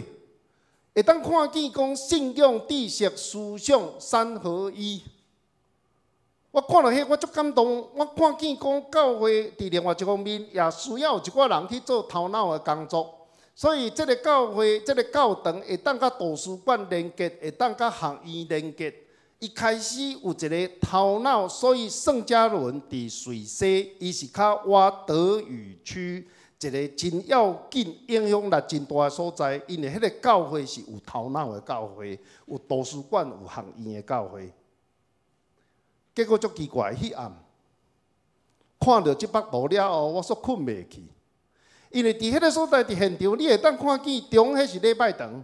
會當看見講信仰、知識、思想三合一。我看著彼，我足感動。我看見講教會佇另外一方面也需要有一寡人去做頭腦的工作，所以這个教會、這个教堂會當佮圖書館連結，會當佮學院連結。伊開始有一个頭腦，所以聖加侖佇瑞士，伊是較倚德語區。一个真要緊、影響力真大的所在，因為彼个教會是有頭腦的教會，有圖書館、有學院的教會。結果足奇怪，彼暗看著這幅圖了後，我煞睏袂去，因為佇彼个所在，佇現場，你會當看見中彼是禮拜堂。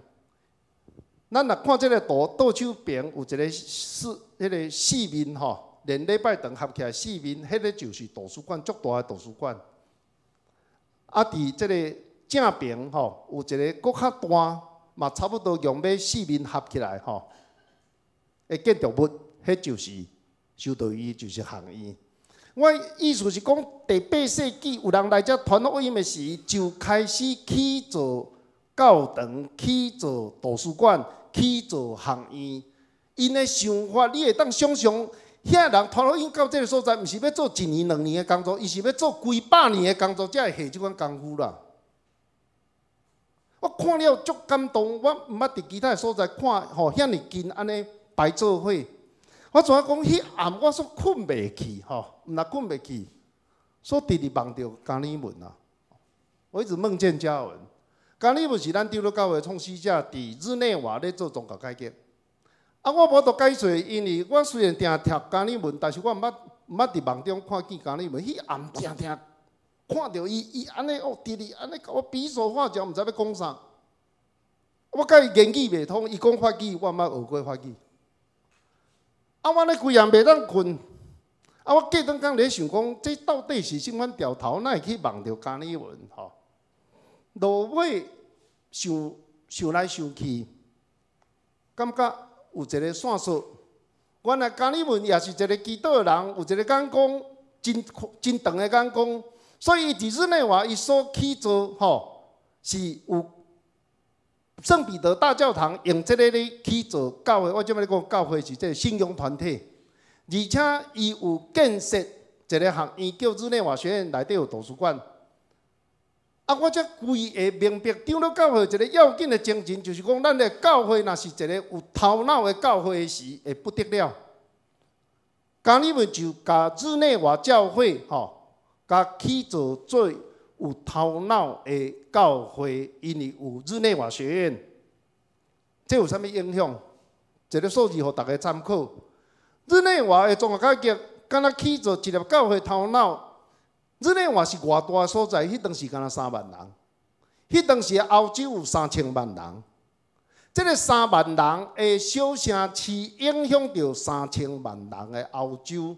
咱若看這个圖，倒手爿有一个四，彼个四面吼，連禮拜堂合起來四面，彼个就是圖書館，足大的圖書館。啊！佇這个正爿吼，有一个閣較大，嘛差不多用欲四面合起來吼，的建築物，彼就是修道院，就是學院。我意思是講，第八世紀有人來遮傳福音的時，就開始起造教堂、起造圖書館、起造學院。𪜶的想法，你會當想像。遐人傳福音到這个所在，毋是欲做一年兩年的工作，伊是欲做幾百年的工作，才會下這款工夫啦。我看了足感動，我毋捌佇其他的所在看吼遐爾近按呢排做伙。我怎啊講？彼暗我煞睏袂去吼，毋但睏袂去，煞直直夢著加爾文啊！我一直夢見加爾文，加爾文是咱長老教會創始者，佇日內瓦咧做宗教改革。啊！我無法度解釋，因為我雖然定聽加爾文，但是我毋捌佇夢中看見加爾文。彼暗定定看著伊，伊按呢哦，直直按呢共我比手畫腳，毋知欲講啥。我共伊言語袂通，伊講法語，我毋捌學過法語。啊！我咧規暗袂當睏，啊，我隔頓工咧想講，這到底是啥款調頭，哪會去夢著加爾文吼？落尾想想來想去，感覺有一個線索。原來加爾文也是一個祈禱的人，有一個眼光真真長的眼光，所以伊佇日內瓦伊所起造吼是有聖彼得大教堂用這个咧起造教會。我這擺咧講教會是這个信仰團體，而且伊有建設一個學院叫日內瓦學院，內底有圖書館。啊，我才規个明白長老教會一個要緊的精神，就是講咱的教會若是一個有頭腦的教會時，會不得了。加爾文就共日內瓦教會吼，共起造做有頭腦的教會，因為有日內瓦學院，這有啥物影響？一個數字予大家參考。日內瓦的綜合改革，敢若起造一粒教會頭腦。日內瓦是偌大的所在？彼當時敢若3萬人，彼當時歐洲有3000萬人。這个3萬人的小城市，影響著3000萬人的歐洲，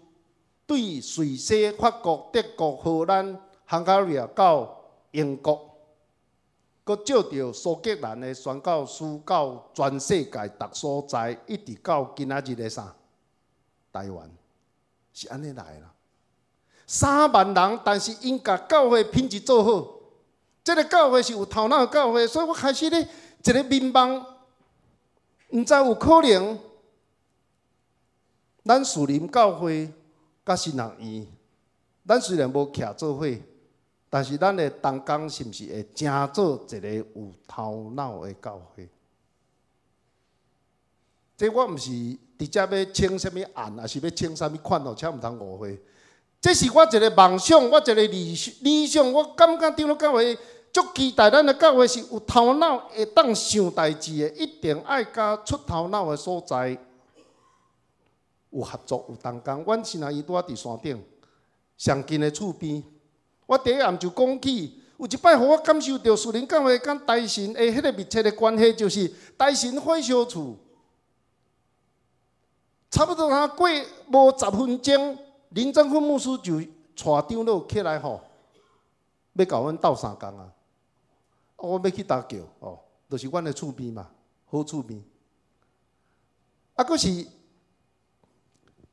對瑞士、法國、德國、荷蘭、匈牙利到英國，閣借著蘇格蘭的宣教師到全世界逐所在，一直到今仔日的啥？台灣是按呢來啦。3萬人，但是𪜶共教會品質做好，這个教會是有頭腦的教會，所以我開始咧一个眠夢，毋知有可能，咱樹林教會佮神學院，咱雖然無徛做伙，但是咱的同工是毋是會成做一个有頭腦的教會？這我毋是直接欲請啥物案，抑是欲請啥物款哦，請毋通誤會。這是我一个夢想，我一個理想，我感覺長老教會足期待咱的教會是有頭腦，會當想代誌的，一定愛佮出頭腦的所在有合作，有同工。阮神學院拄仔佇山頂上近的厝邊，我第一暗就講起，有一擺予我感受著樹林教會佮台神的彼个密切的關係，就是台神火燒厝，差不多若過無10分鐘。林正坤牧師就帶長老起來吼，欲共阮鬥相共啊！我欲去搭轎哦，就是阮的厝邊嘛，好厝邊。啊，閣是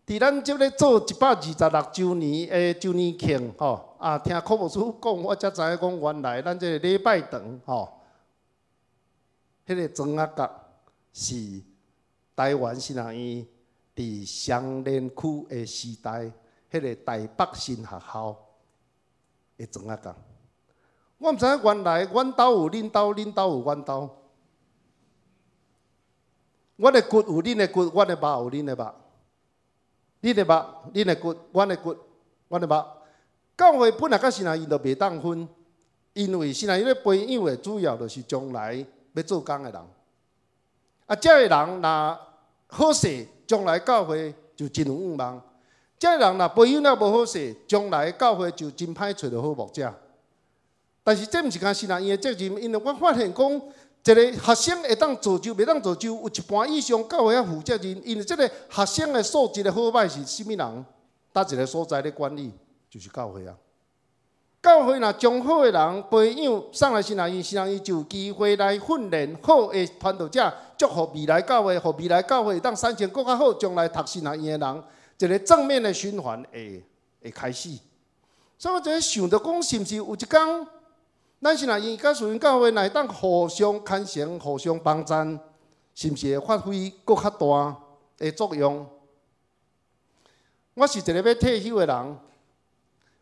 佇咱這咧做126週年的週年慶吼，啊，聽柯牧師講，我才知影講原來咱這个禮拜堂吼，彼个庄仔角是台灣神學院佇雙連區的時代。彼个台北新學校的庄仔角，我毋知影原來阮兜有恁兜，恁兜有阮兜。阮的骨有恁的骨，阮的肉有恁的肉。恁的肉，恁的骨，阮的骨，阮的肉。教會本來佮神學院就袂當分，因為神學院咧培養的主要就是將來欲做工的人。啊，這个人若好勢，將來教會就真有向望。這个人若培養了無好勢，將來教會就真歹揣著好牧者。但是這毋是干神學院的責任，因為我發現講，一个學生會當造就，袂當造就，有一半以上教會愛負責任，因為這个學生的素質的好歹是啥物人？佗一个所在咧管理，就是教會啊。教會若將好的人培養送來神學院，神學院就有機會來訓練好的傳道者，祝福未來教會，予未來教會會當產生閣較好，將來讀神學院的人。一个正面的循環會開始，所以我就想著講，是毋是有一工，咱神學院佮樹林教會若會當互相牽成、互相幫贊，是毋是會發揮閣較大的作用？我是一个欲退休的人，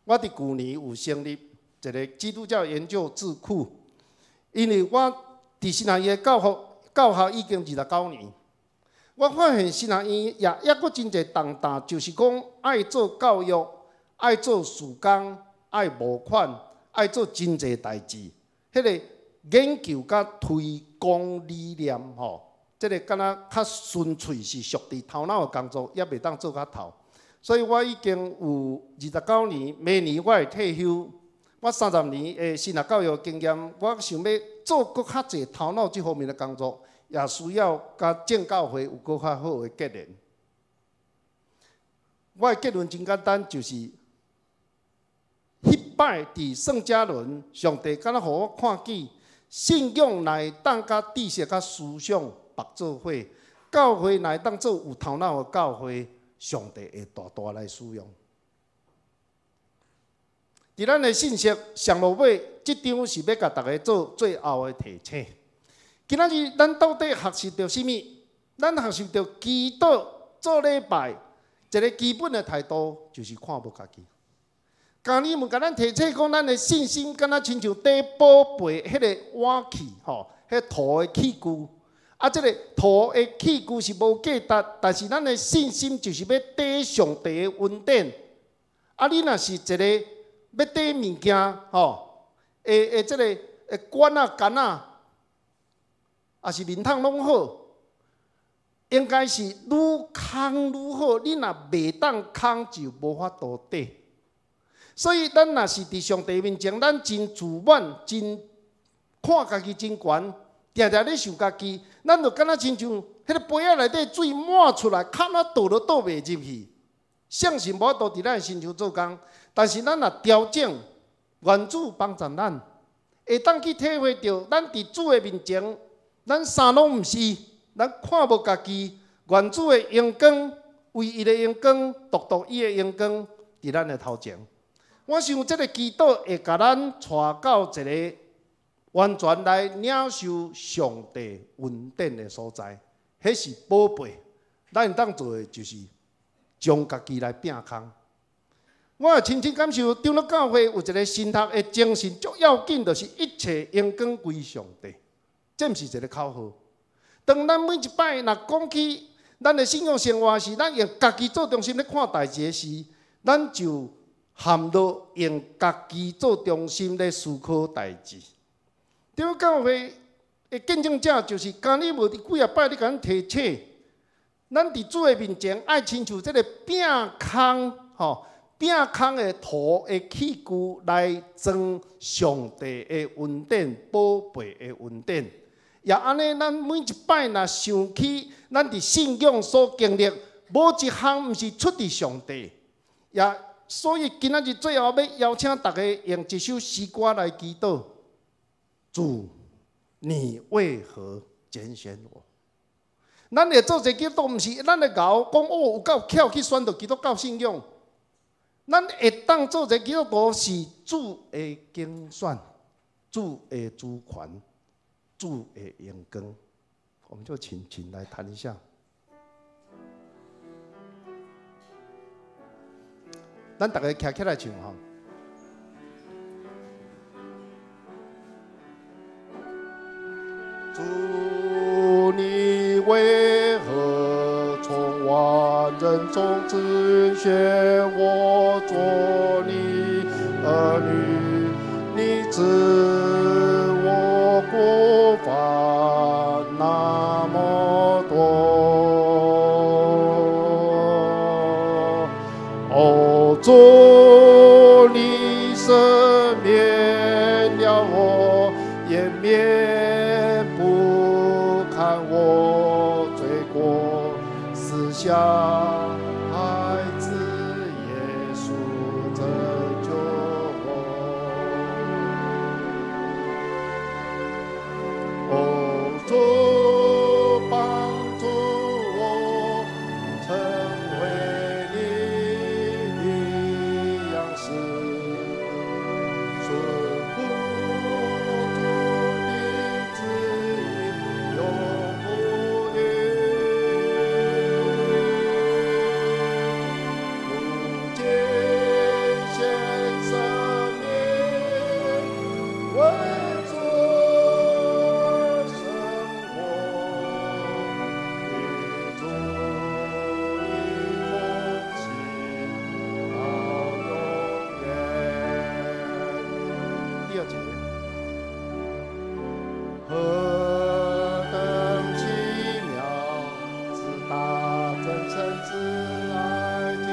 我佇舊年有成立一个基督教研究智庫，因為我佇神學院教學已經29年。我發現神學院也猶閣真濟重擔，就是講愛做教育、愛做事工、愛募款、愛做真濟代誌。彼个研究佮推廣理念吼，這个敢若較純粹是屬佇頭腦的工作，猶袂當做較透。所以我已經有29年，明年我會退休。我30年的神學教育經驗，我想欲做閣較濟頭腦這方面的工作。也需要佮正教會有閣較好的結連。我的结论真简单，就是彼摆伫圣加仑，上帝敢若予我看见，信仰若会当佮知识佮思想绑做伙，教会若会当做有头脑的教会，上帝会大大来使用。伫咱的信息上落尾，这张是欲共大家做最后的提醒。今仔日咱到底学习著啥物？咱学习著祈祷做礼拜，一个基本的态度就是看无家己。加尔文共咱提醒讲，咱的信心敢若亲像缀宝贝彼个碗器吼，彼陶的器具。啊，这个陶的器具是无价值，但是咱的信心就是欲缀上帝的恩典。啊，你若是一个欲缀物件吼，会这个会罐仔矸仔，抑是面桶拢好，应该是愈空愈好。你若袂当空，就无法度缀。所以，咱若是伫上帝面前，咱真自满，真看家己真悬，定定咧想家己，咱就敢若亲像彼个杯仔内底水满出来，较若倒都倒袂入去。圣神无法度伫咱身上做工，但是咱若调整，愿主帮助咱，会当去体会著，咱伫主的面前，咱啥拢毋是，咱看无家己，愿主的荣光，唯一的荣光，独独伊的荣光，伫咱的头前。我想这个祈祷会共咱带到一个完全来领受上帝恩典的所在，彼是宝贝。咱会当做的就是将家己来摒空。我也深深感受，长老教会有一个神学的精神，足要紧，就是一切荣光归上帝。这毋是一个口号。当咱每一摆若讲起咱的信仰生活时，咱用家己做中心咧看代志的时，咱就陷入用家己做中心咧思考代志。长老教会的见证者就是加尔文伫几仔摆咧共咱提醒，咱伫主的面前爱亲像这个摒空吼，摒空的陶的器具来装上帝的恩典、宝贝的恩典。也按呢，咱每一摆若想起咱伫信仰所经历，无一项毋是出伫上帝。也所以今仔日最后欲邀请大家用一首诗歌来祈祷。主，你为何拣选我？咱会做一个基督徒，毋是咱会𠢕讲哦，有够巧去选著基督教信仰。咱会当做一个基督徒，是主的拣选，主的主权，主的荣光。我们就请琴来弹一下。咱大家徛起来唱吼。主，你为何从万人中拣选我做你儿女？你知我过犯那么多。哦，主，你赦免了我，掩面不看我罪过，赐下爱子耶稣拯救我。哦，主，帮助我成为你的样式，顺服主的旨意，永不渝。如今献生命，为主生活，与主一同行到永远。第二节。何等奇妙，至大真神之爱，竟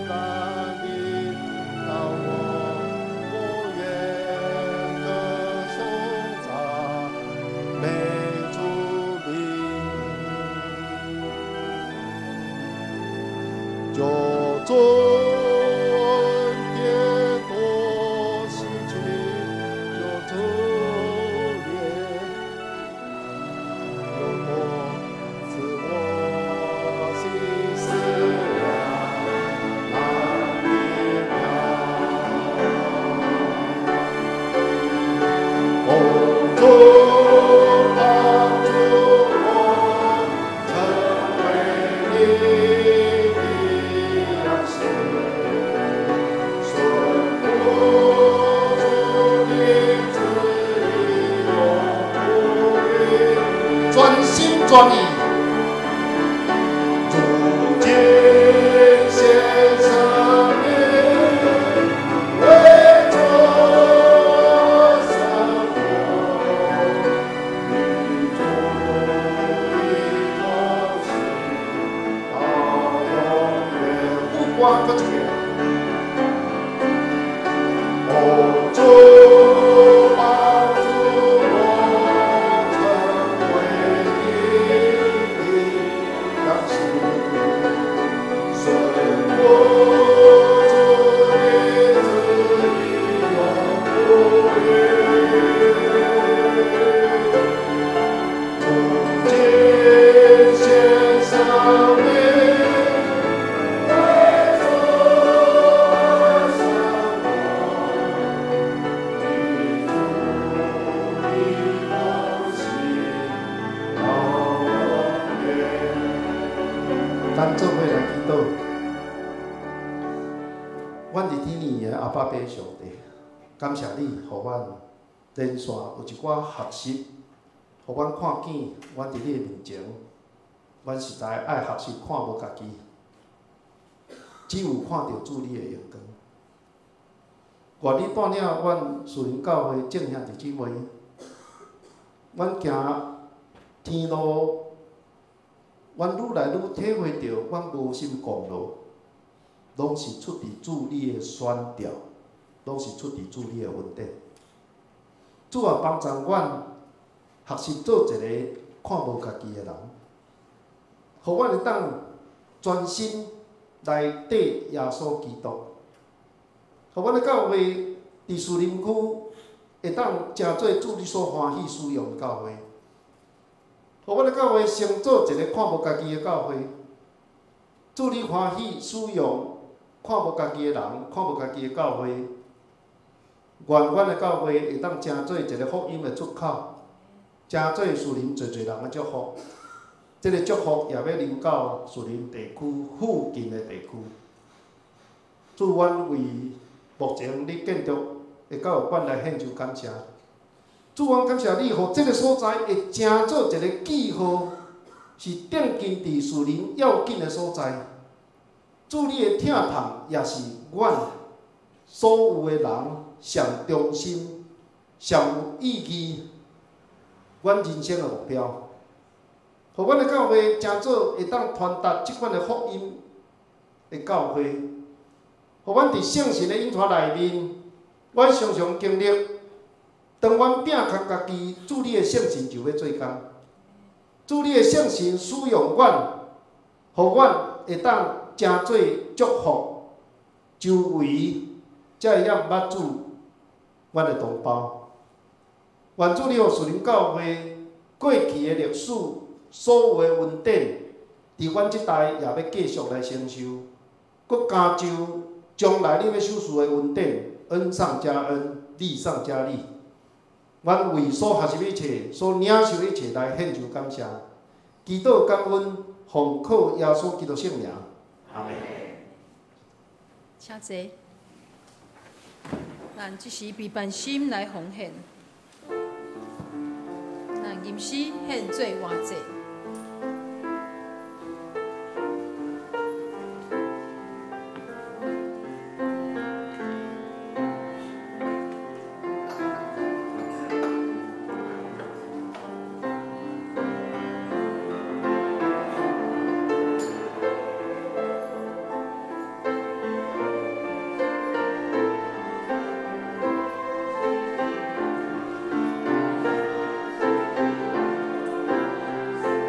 然临到我，我愿歌颂赞美主名。救主歌閣一遍。哦，主幫助我成為你的樣式，順服主的旨意永不變。主今獻生命，為主而生活，與主一同行到永遠。咱做伙來祈禱。阮佇天裡的阿爸父上帝，感謝你，予阮連續有一寡學習，予阮看見，阮佇你的面前，阮實在愛學習看無家己，只有看著主你的榮光。願你帶領阮樹林教會眾兄弟姊妹，阮行天路，阮愈來愈體會著，阮無甚功勞，攏是出佇主你的選召，攏是出佇主你的恩典。主啊，幫助阮學習做一個看無家己的人，予阮會當專心來綴耶穌基督，予阮的教會佇樹林區會當成做主你所歡喜使用的教會，予阮的教會成做一個看無家己的教會，主你歡喜使用看無家己的人，看無家己的教會，願阮的教會會當成做一個福音的出口，成做樹林濟濟人的祝福。這個祝福也欲臨到樹林地區附近的地區。主，阮為目前你建築的教育館來獻上感謝。主，阮感謝你，予這個所在會成做一個記號，是奠基佇樹林要緊的所在。主，你的疼痛也是阮所有的人上中心、上有意義，阮人生的目標。予阮的教會成做會當傳達這款的福音的教會，予阮佇聖神的引導內面，阮常常經歷，當阮摒空家己，主你的聖神就欲做工。主你的聖神使用阮，予阮會當成做祝福周圍，才會曉捌主阮的同胞。願主你予樹林教會過去的歷史，所有的恩典，佇阮這代也欲繼續來承受，閣加上將來你欲賞賜的恩典，恩上加恩，利上加利。阮為所學習一切，所領受一切來獻上感謝，祈禱感恩，奉靠耶穌基督聖名，阿們。請坐。咱這時備辦心來奉獻，咱吟詩獻做活祭。主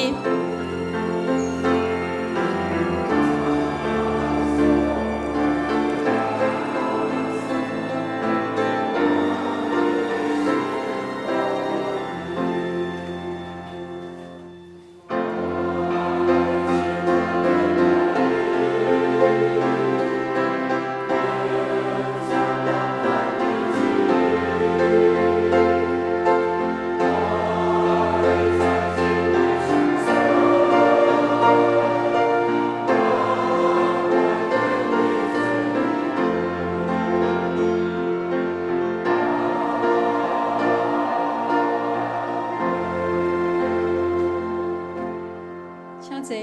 你。請坐。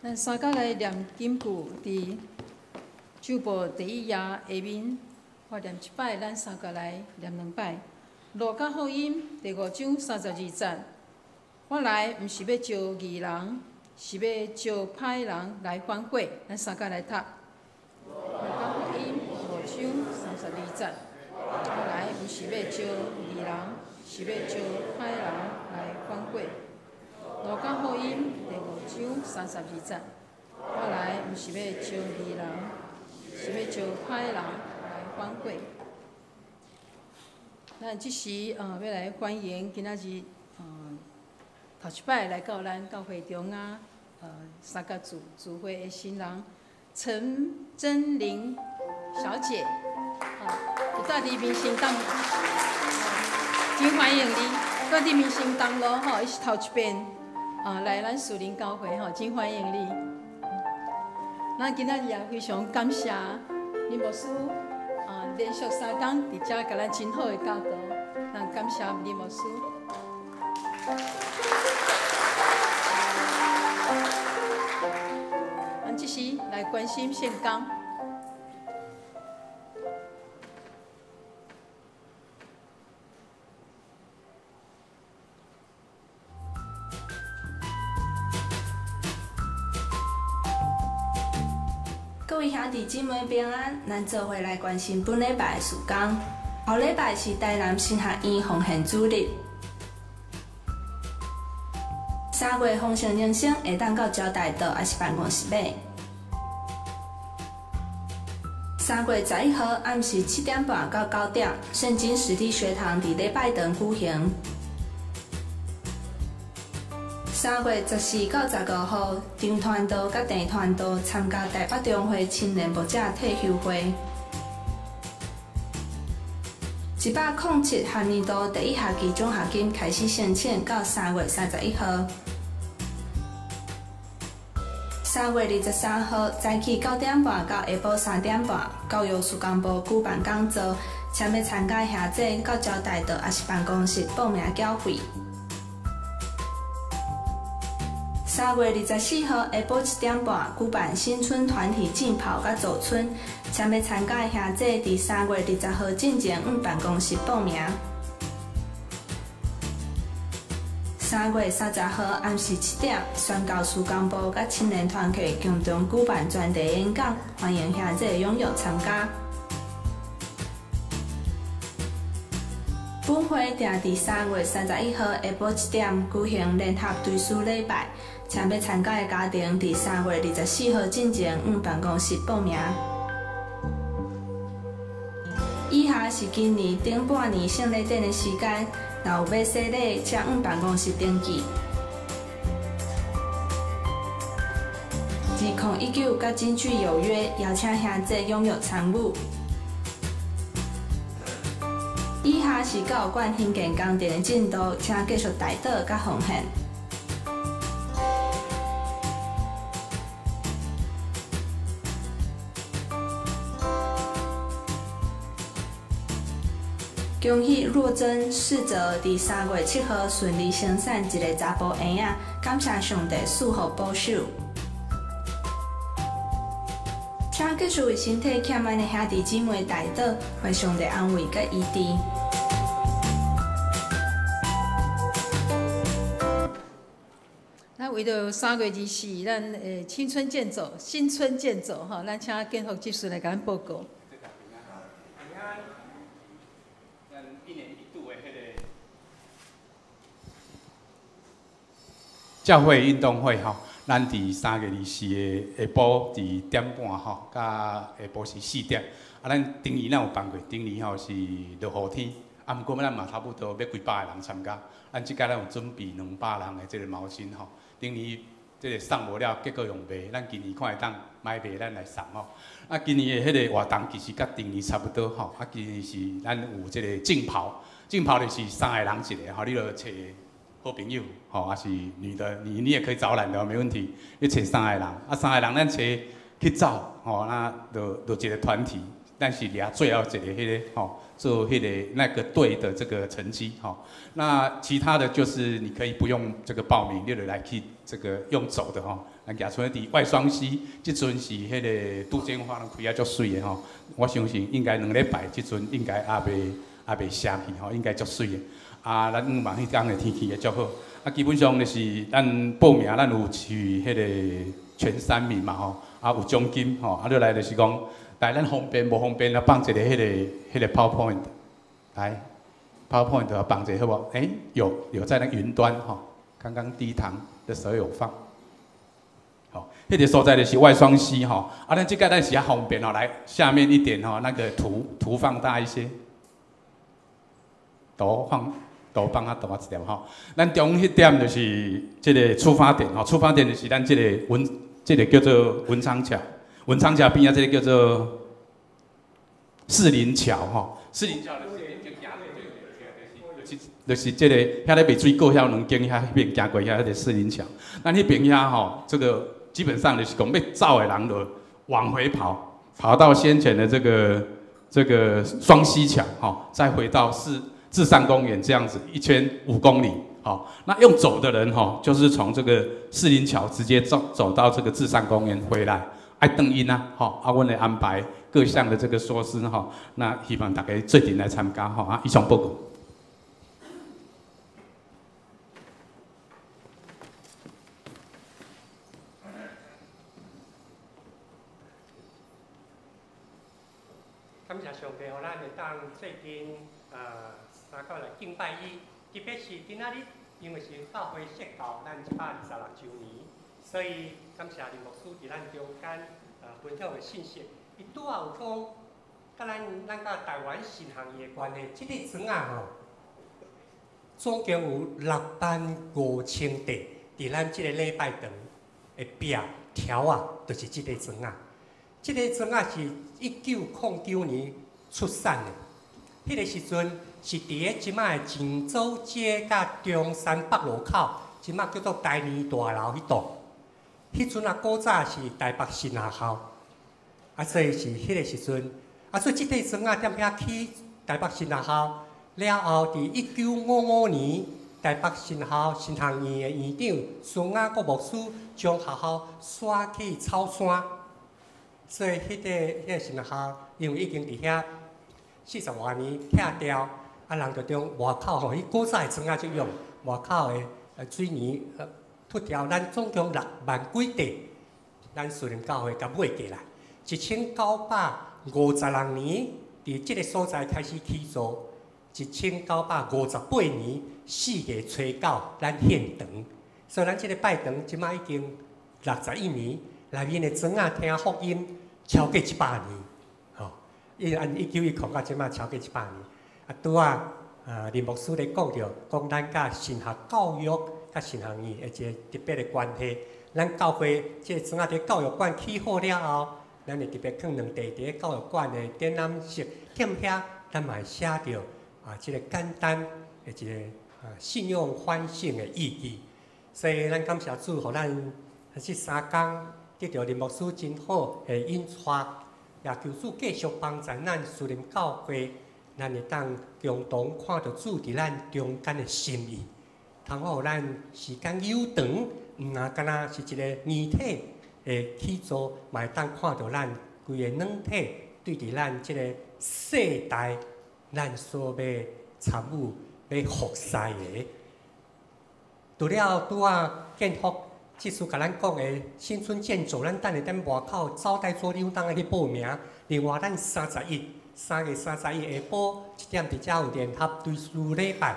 咱三角來念金句，佇主簿第一頁下面，我念一擺，咱三角來念兩擺。路加福音第五章32節，我來毋是欲召義人，是欲召歹人來反悔。咱三角來讀。路加福音五章32節，我來毋是欲召義人，是欲召歹人來反悔。路加福音第五章32節，我來毋是欲召義人，是欲召歹人來反悔。咱這時欲來歡迎今仔日頭一擺來到咱教會中啊，三角聚聚會的新人陳真玲小姐，伊住佇民生東，真歡迎你。住佇民生東路吼，伊是頭一遍來咱樹林教會吼，真歡迎你。咱今仔日也非常感謝林牧師連續3工佇遮共咱真好的教導，咱感謝林牧師。咱這時來關心聖工。各位兄弟姊妹平安，咱做伙來關心本禮拜的事工。後禮拜是台南神學院奉獻主日。3月豐盛人生會當到招待桌抑是辦公室買。3月11號暗時7點半到9點，聖經實體學堂佇禮拜堂舉行。3月14到15號，張傳道佮鄭傳道參加台北中會青年牧者退休會。107學年度第一學期獎學金開始申請，到3月31號。3月23號早起9點半到下晡3點半，教育事工部舉辦講座，請欲參加兄弟到招待桌抑是辦公室報名繳費。3月24號下晡1點半舉辦新春團體競跑佮走春，請欲參加的兄弟佇3月20號進前往辦公室報名。3月30號暗時7點，宣教事工部佮青年團契共同舉辦專題演講，歡迎兄弟踴躍參加。本會定佇3月31號下晡1點舉行聯合追思禮拜，請欲參加的家庭佇3月24號進前往辦公室報名。以下是今年頂半年聖禮典的時間，若有欲洗禮，請往辦公室登記。2019佮京劇有約，邀請兄弟踴躍參與。以下是教育館興建工程的進度，請繼續代禱佮奉獻。恭喜若真世泽佇3月7號順利生產一个查埔嬰仔，感謝上帝賜福保守。請繼續為身體欠安的兄弟姊妹代禱，願上帝安慰佮醫治。咱為著3月24，咱青春健走、新春健走吼，咱請建福執事來共咱報告。教會運動會吼，咱佇3月24的下晡佇點半吼，佮下晡是4點。啊，咱頂年咱有辦過，頂年吼是落雨天，啊，毋過咱嘛差不多欲幾百个人參加。咱這屆咱有準備200人的這个毛巾吼，頂年這个送無了，結果用賣。咱今年看會當買賣，咱來送吼。啊，今年的彼个活動其實佮頂年差不多吼。啊，今年是咱有這个競跑，競跑就是三个人一个吼，你著揣好朋友吼，抑是女的，你也可以找男的，沒問題。你揣三个人，啊，三个人咱揣去走吼，那就一个團體，咱是掠最後一个彼个吼，做彼个那个隊的這個成績吼。那其他的就是你可以不用這個報名，你就來去這個用走的吼。咱舉出佇外雙溪，這陣是彼个杜鵑花攏開啊足媠的吼。我相信應該兩禮拜，這陣應該猶未謝去吼，應該足媠的。啊，咱向望彼工的天氣會足好。啊，基本上就是咱報名，咱有取彼个前三名嘛吼，啊有獎金吼。啊，落來就是講，來咱方便無方便啊，放一个彼个 PowerPoint，來 PowerPoint 啊放一个好無？欸，有在那雲端吼，剛剛第一堂的時候有放。好，彼个所在就是外雙溪吼。啊，咱這個咱是較方便吼，來下面一點吼，那個圖放大一些，圖放。圖放較大一點吼，咱中彼點就是這个出發點吼，出發點就是咱這个文，這个叫做文昌橋，文昌橋邊仔這个叫做士林橋吼，士林橋就是這个遐咧賣水果遐兩間遐彼邊行過遐彼个士林橋，咱彼邊遐吼，這個基本上就是講欲走的人就往回跑，跑到先前的這個雙溪橋吼，再回到至善公園這樣子一圈5公里，好，那用走的人吼，就是從這個士林橋直接走到這個至善公園回來，愛轉因啊，吼，啊，阮會安排各項的這個措施吼，那希望大家做陣來參加吼，啊，以上報告。感謝上帝，予咱會當做陣三個來敬拜伊，特別是今仔日，因為是教會設教咱126週年，所以感謝林牧師佇咱中間分享的信息。伊拄仔有講，佮咱佮台灣神學院的關係，這個磚仔吼，總共有65000塊，佇咱這個禮拜堂的壁條仔，就是這個磚仔。這個磚仔是1909年出產的，彼個時陣。是佇咧這擺的錦州街佮中山北路口，這擺叫做台年大樓彼棟。彼陣啊，古早是台北神學校，啊，所以是彼个時陣，啊，所以這塊磚仔踮遐起台北神學校了後，佇1955年，台北神學校神學院的院長孫雅各牧師將學校徙去草山，所以彼個神學校因為已經佇遐40外年拆掉。啊，人就將外口吼，彼古早的磚仔就用外口的水泥脫掉，咱總共6萬幾塊，咱士林教會共買過來。1956年，佇這个所在開始起造。1958年4月初9，咱獻堂。所以咱這个拜堂這擺已經61年，內面的磚仔聽福音超過100年，吼！伊按1910到這擺超過100年。啊，拄仔啊，林牧師咧講著，講咱佮神學教育、佮神學院的一个特別的關係。咱教會這個磚仔佇教育館起好了後，咱會特別放兩塊佇教育館的展覽室，踮遐咱嘛會寫著啊，這個簡單的一個啊信用反省的意義。所以咱感謝主，予咱這三工得著林牧師真好的引帶，也求主繼續幫助咱士林教會。咱會當共同看著主佇咱中間的心意，通好予咱時間悠長，毋若敢若是一个硬體的起造，嘛會當看著咱規個軟體對佇咱這個世代，咱所欲參與、欲服侍的。除了拄仔建福這次共咱講的新春建造，咱等下踮外口招待所你有當去報名。另外，咱3月31下晡7點佇遮有聯合追思禮拜。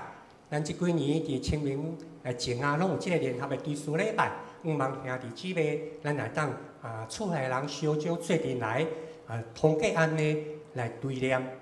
咱這幾年佇清明來前啊，攏有這個聯合的追思禮拜，向望兄弟姊妹，咱會當啊厝內人小少做陣來啊，通過按呢來追念。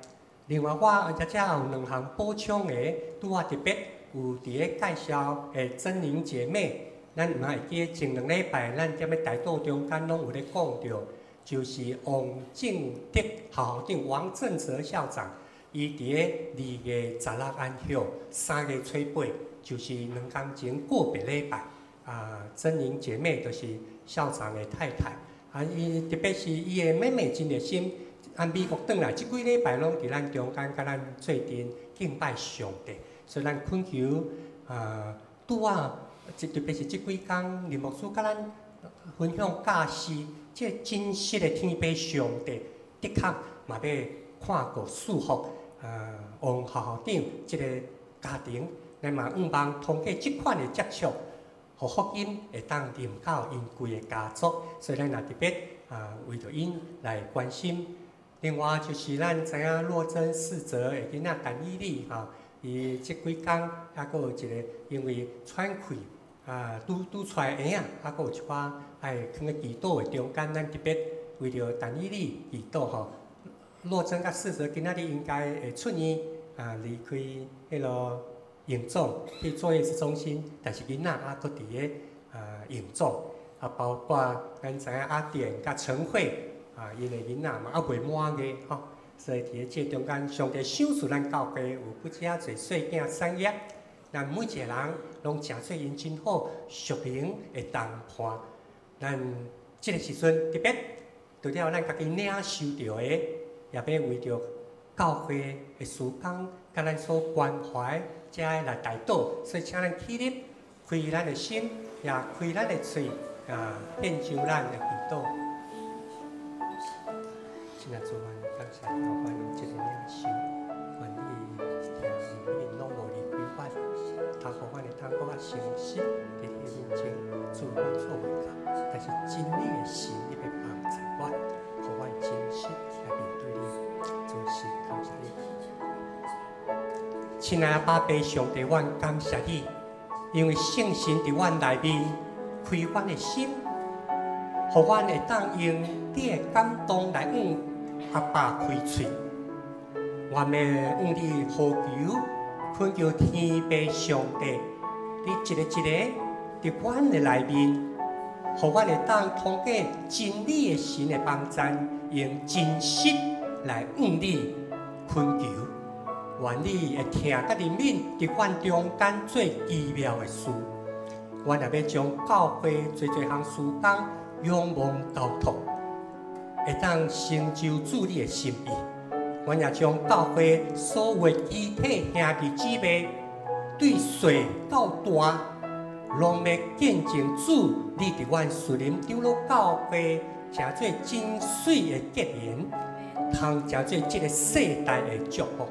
另外，我遮遮有兩項補充的，拄仔特別有佇咧介紹的珍妮姐妹，咱毋會記得前兩禮拜，咱踮咧大道中間攏有咧講著，就是王正德校長王正澤校長，伊佇咧2月16安息，3月初8，就是兩工前個別禮拜。啊，珍妮姐妹就是校長的太太，啊，伊特別是伊的妹妹真熱心，按美國轉來，這幾禮拜攏佇咱中間，佮咱做陣敬拜上帝，所以咱懇求啊，拄仔，特別是這幾工林牧師佮咱分享教示，這個真實的天父上帝，的確嘛欲看顧祝福啊，王校校長這個家庭，咱嘛向望通過這款的接觸，予福音會當臨到𪜶規个家族，所以咱也特別啊為著𪜶來關心。另外就是咱知影若真四則的囡仔陳以禮吼，伊這幾工猶閣有一個因為喘氣啊，拄拄出來嬰仔，猶閣有一寡愛囥咧祈禱的中間，咱特別為著陳以禮祈禱吼。若真佮四則今仔日應該會出院啊，離開彼个榮總去坐月子中心，但是囡仔猶閣佇咧啊榮總啊，包括咱知影阿典佮陳慧啊，𪜶的囡仔嘛猶未滿月吼，所以佇咧這中間，上帝賞賜咱教會有不遮濟細囝產業，咱每一個人攏誠做𪜶真好屬靈的同伴。咱這个時陣特別除了咱家己領受著的，也欲為著教會的事工，佮咱所關懷。遮來代禱，所以請咱起立，開咱的心，也開咱的喙，啊，獻上咱的祈禱。親愛主，感謝主，阮有這个領受，願你聽憐憫，攏無離開阮，通予阮會通閣較誠實佇你面前做阮做袂到，但是真理的神，你欲幫助阮，予阮真實來面對你，做事感謝你。親愛的阿爸父上帝，阮感謝你，因為聖神佇阮內面開阮的心，予阮會當用你的感動來向阿爸開喙。我欲向你呼求，懇求天父上帝，你一个一个佇阮的內面，予阮會當通過真理的神的幫贊，用真實來向你懇求。願你會疼佮憐憫，佇阮中間做奇妙的事。阮也欲將教會濟濟項事工仰望交託，會當成就主你的心意。阮也將教會所有的肢體兄弟姊妹，對細到大，攏欲見證主你佇阮樹林長老教會，成做真媠的結緣，通成做這个世代的祝福。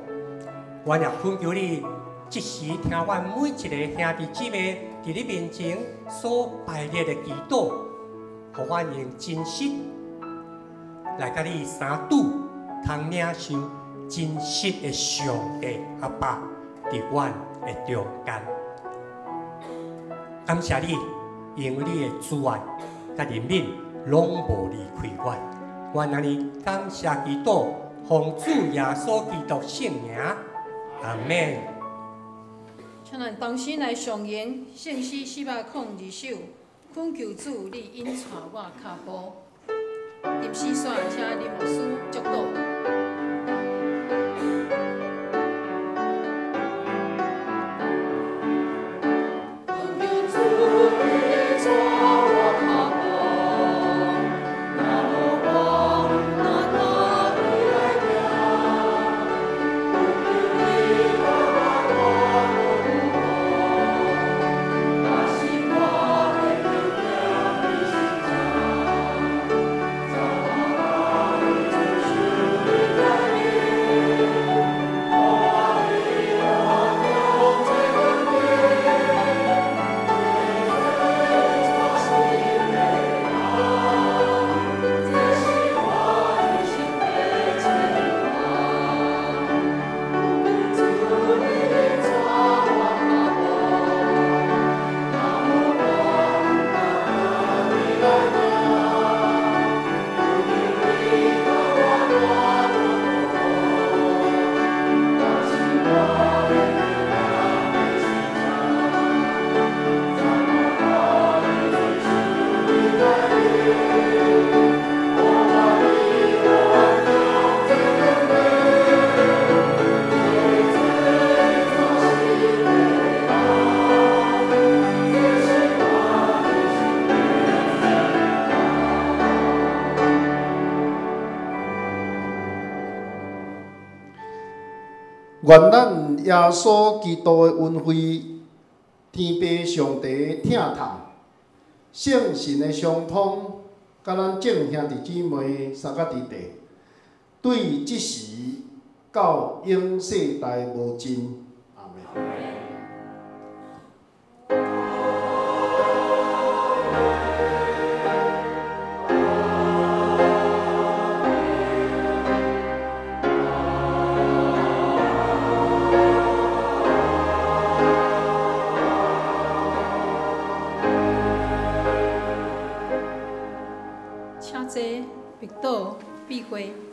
阮也懇求你，這時聽阮每一个兄弟姊妹佇你面前所排列的祈禱，予阮用真實來佮你相拄，通領受真實的上帝阿爸佇阮的中間。感謝你，因為你的慈愛佮憐憫攏無離開阮。阮按呢感謝祈禱，奉主耶穌基督聖名。阿們。請咱同心來誦吟聖詩402首，懇求主你引帶我跤步。林思雪，請林牧師祝禱。主。願咱耶穌基督的恩惠，天父上帝的疼痛，聖神的相通，佮咱眾兄弟姊妹三甲弟弟，對這時到永世代無盡。阿們。請坐，默禱，閉會。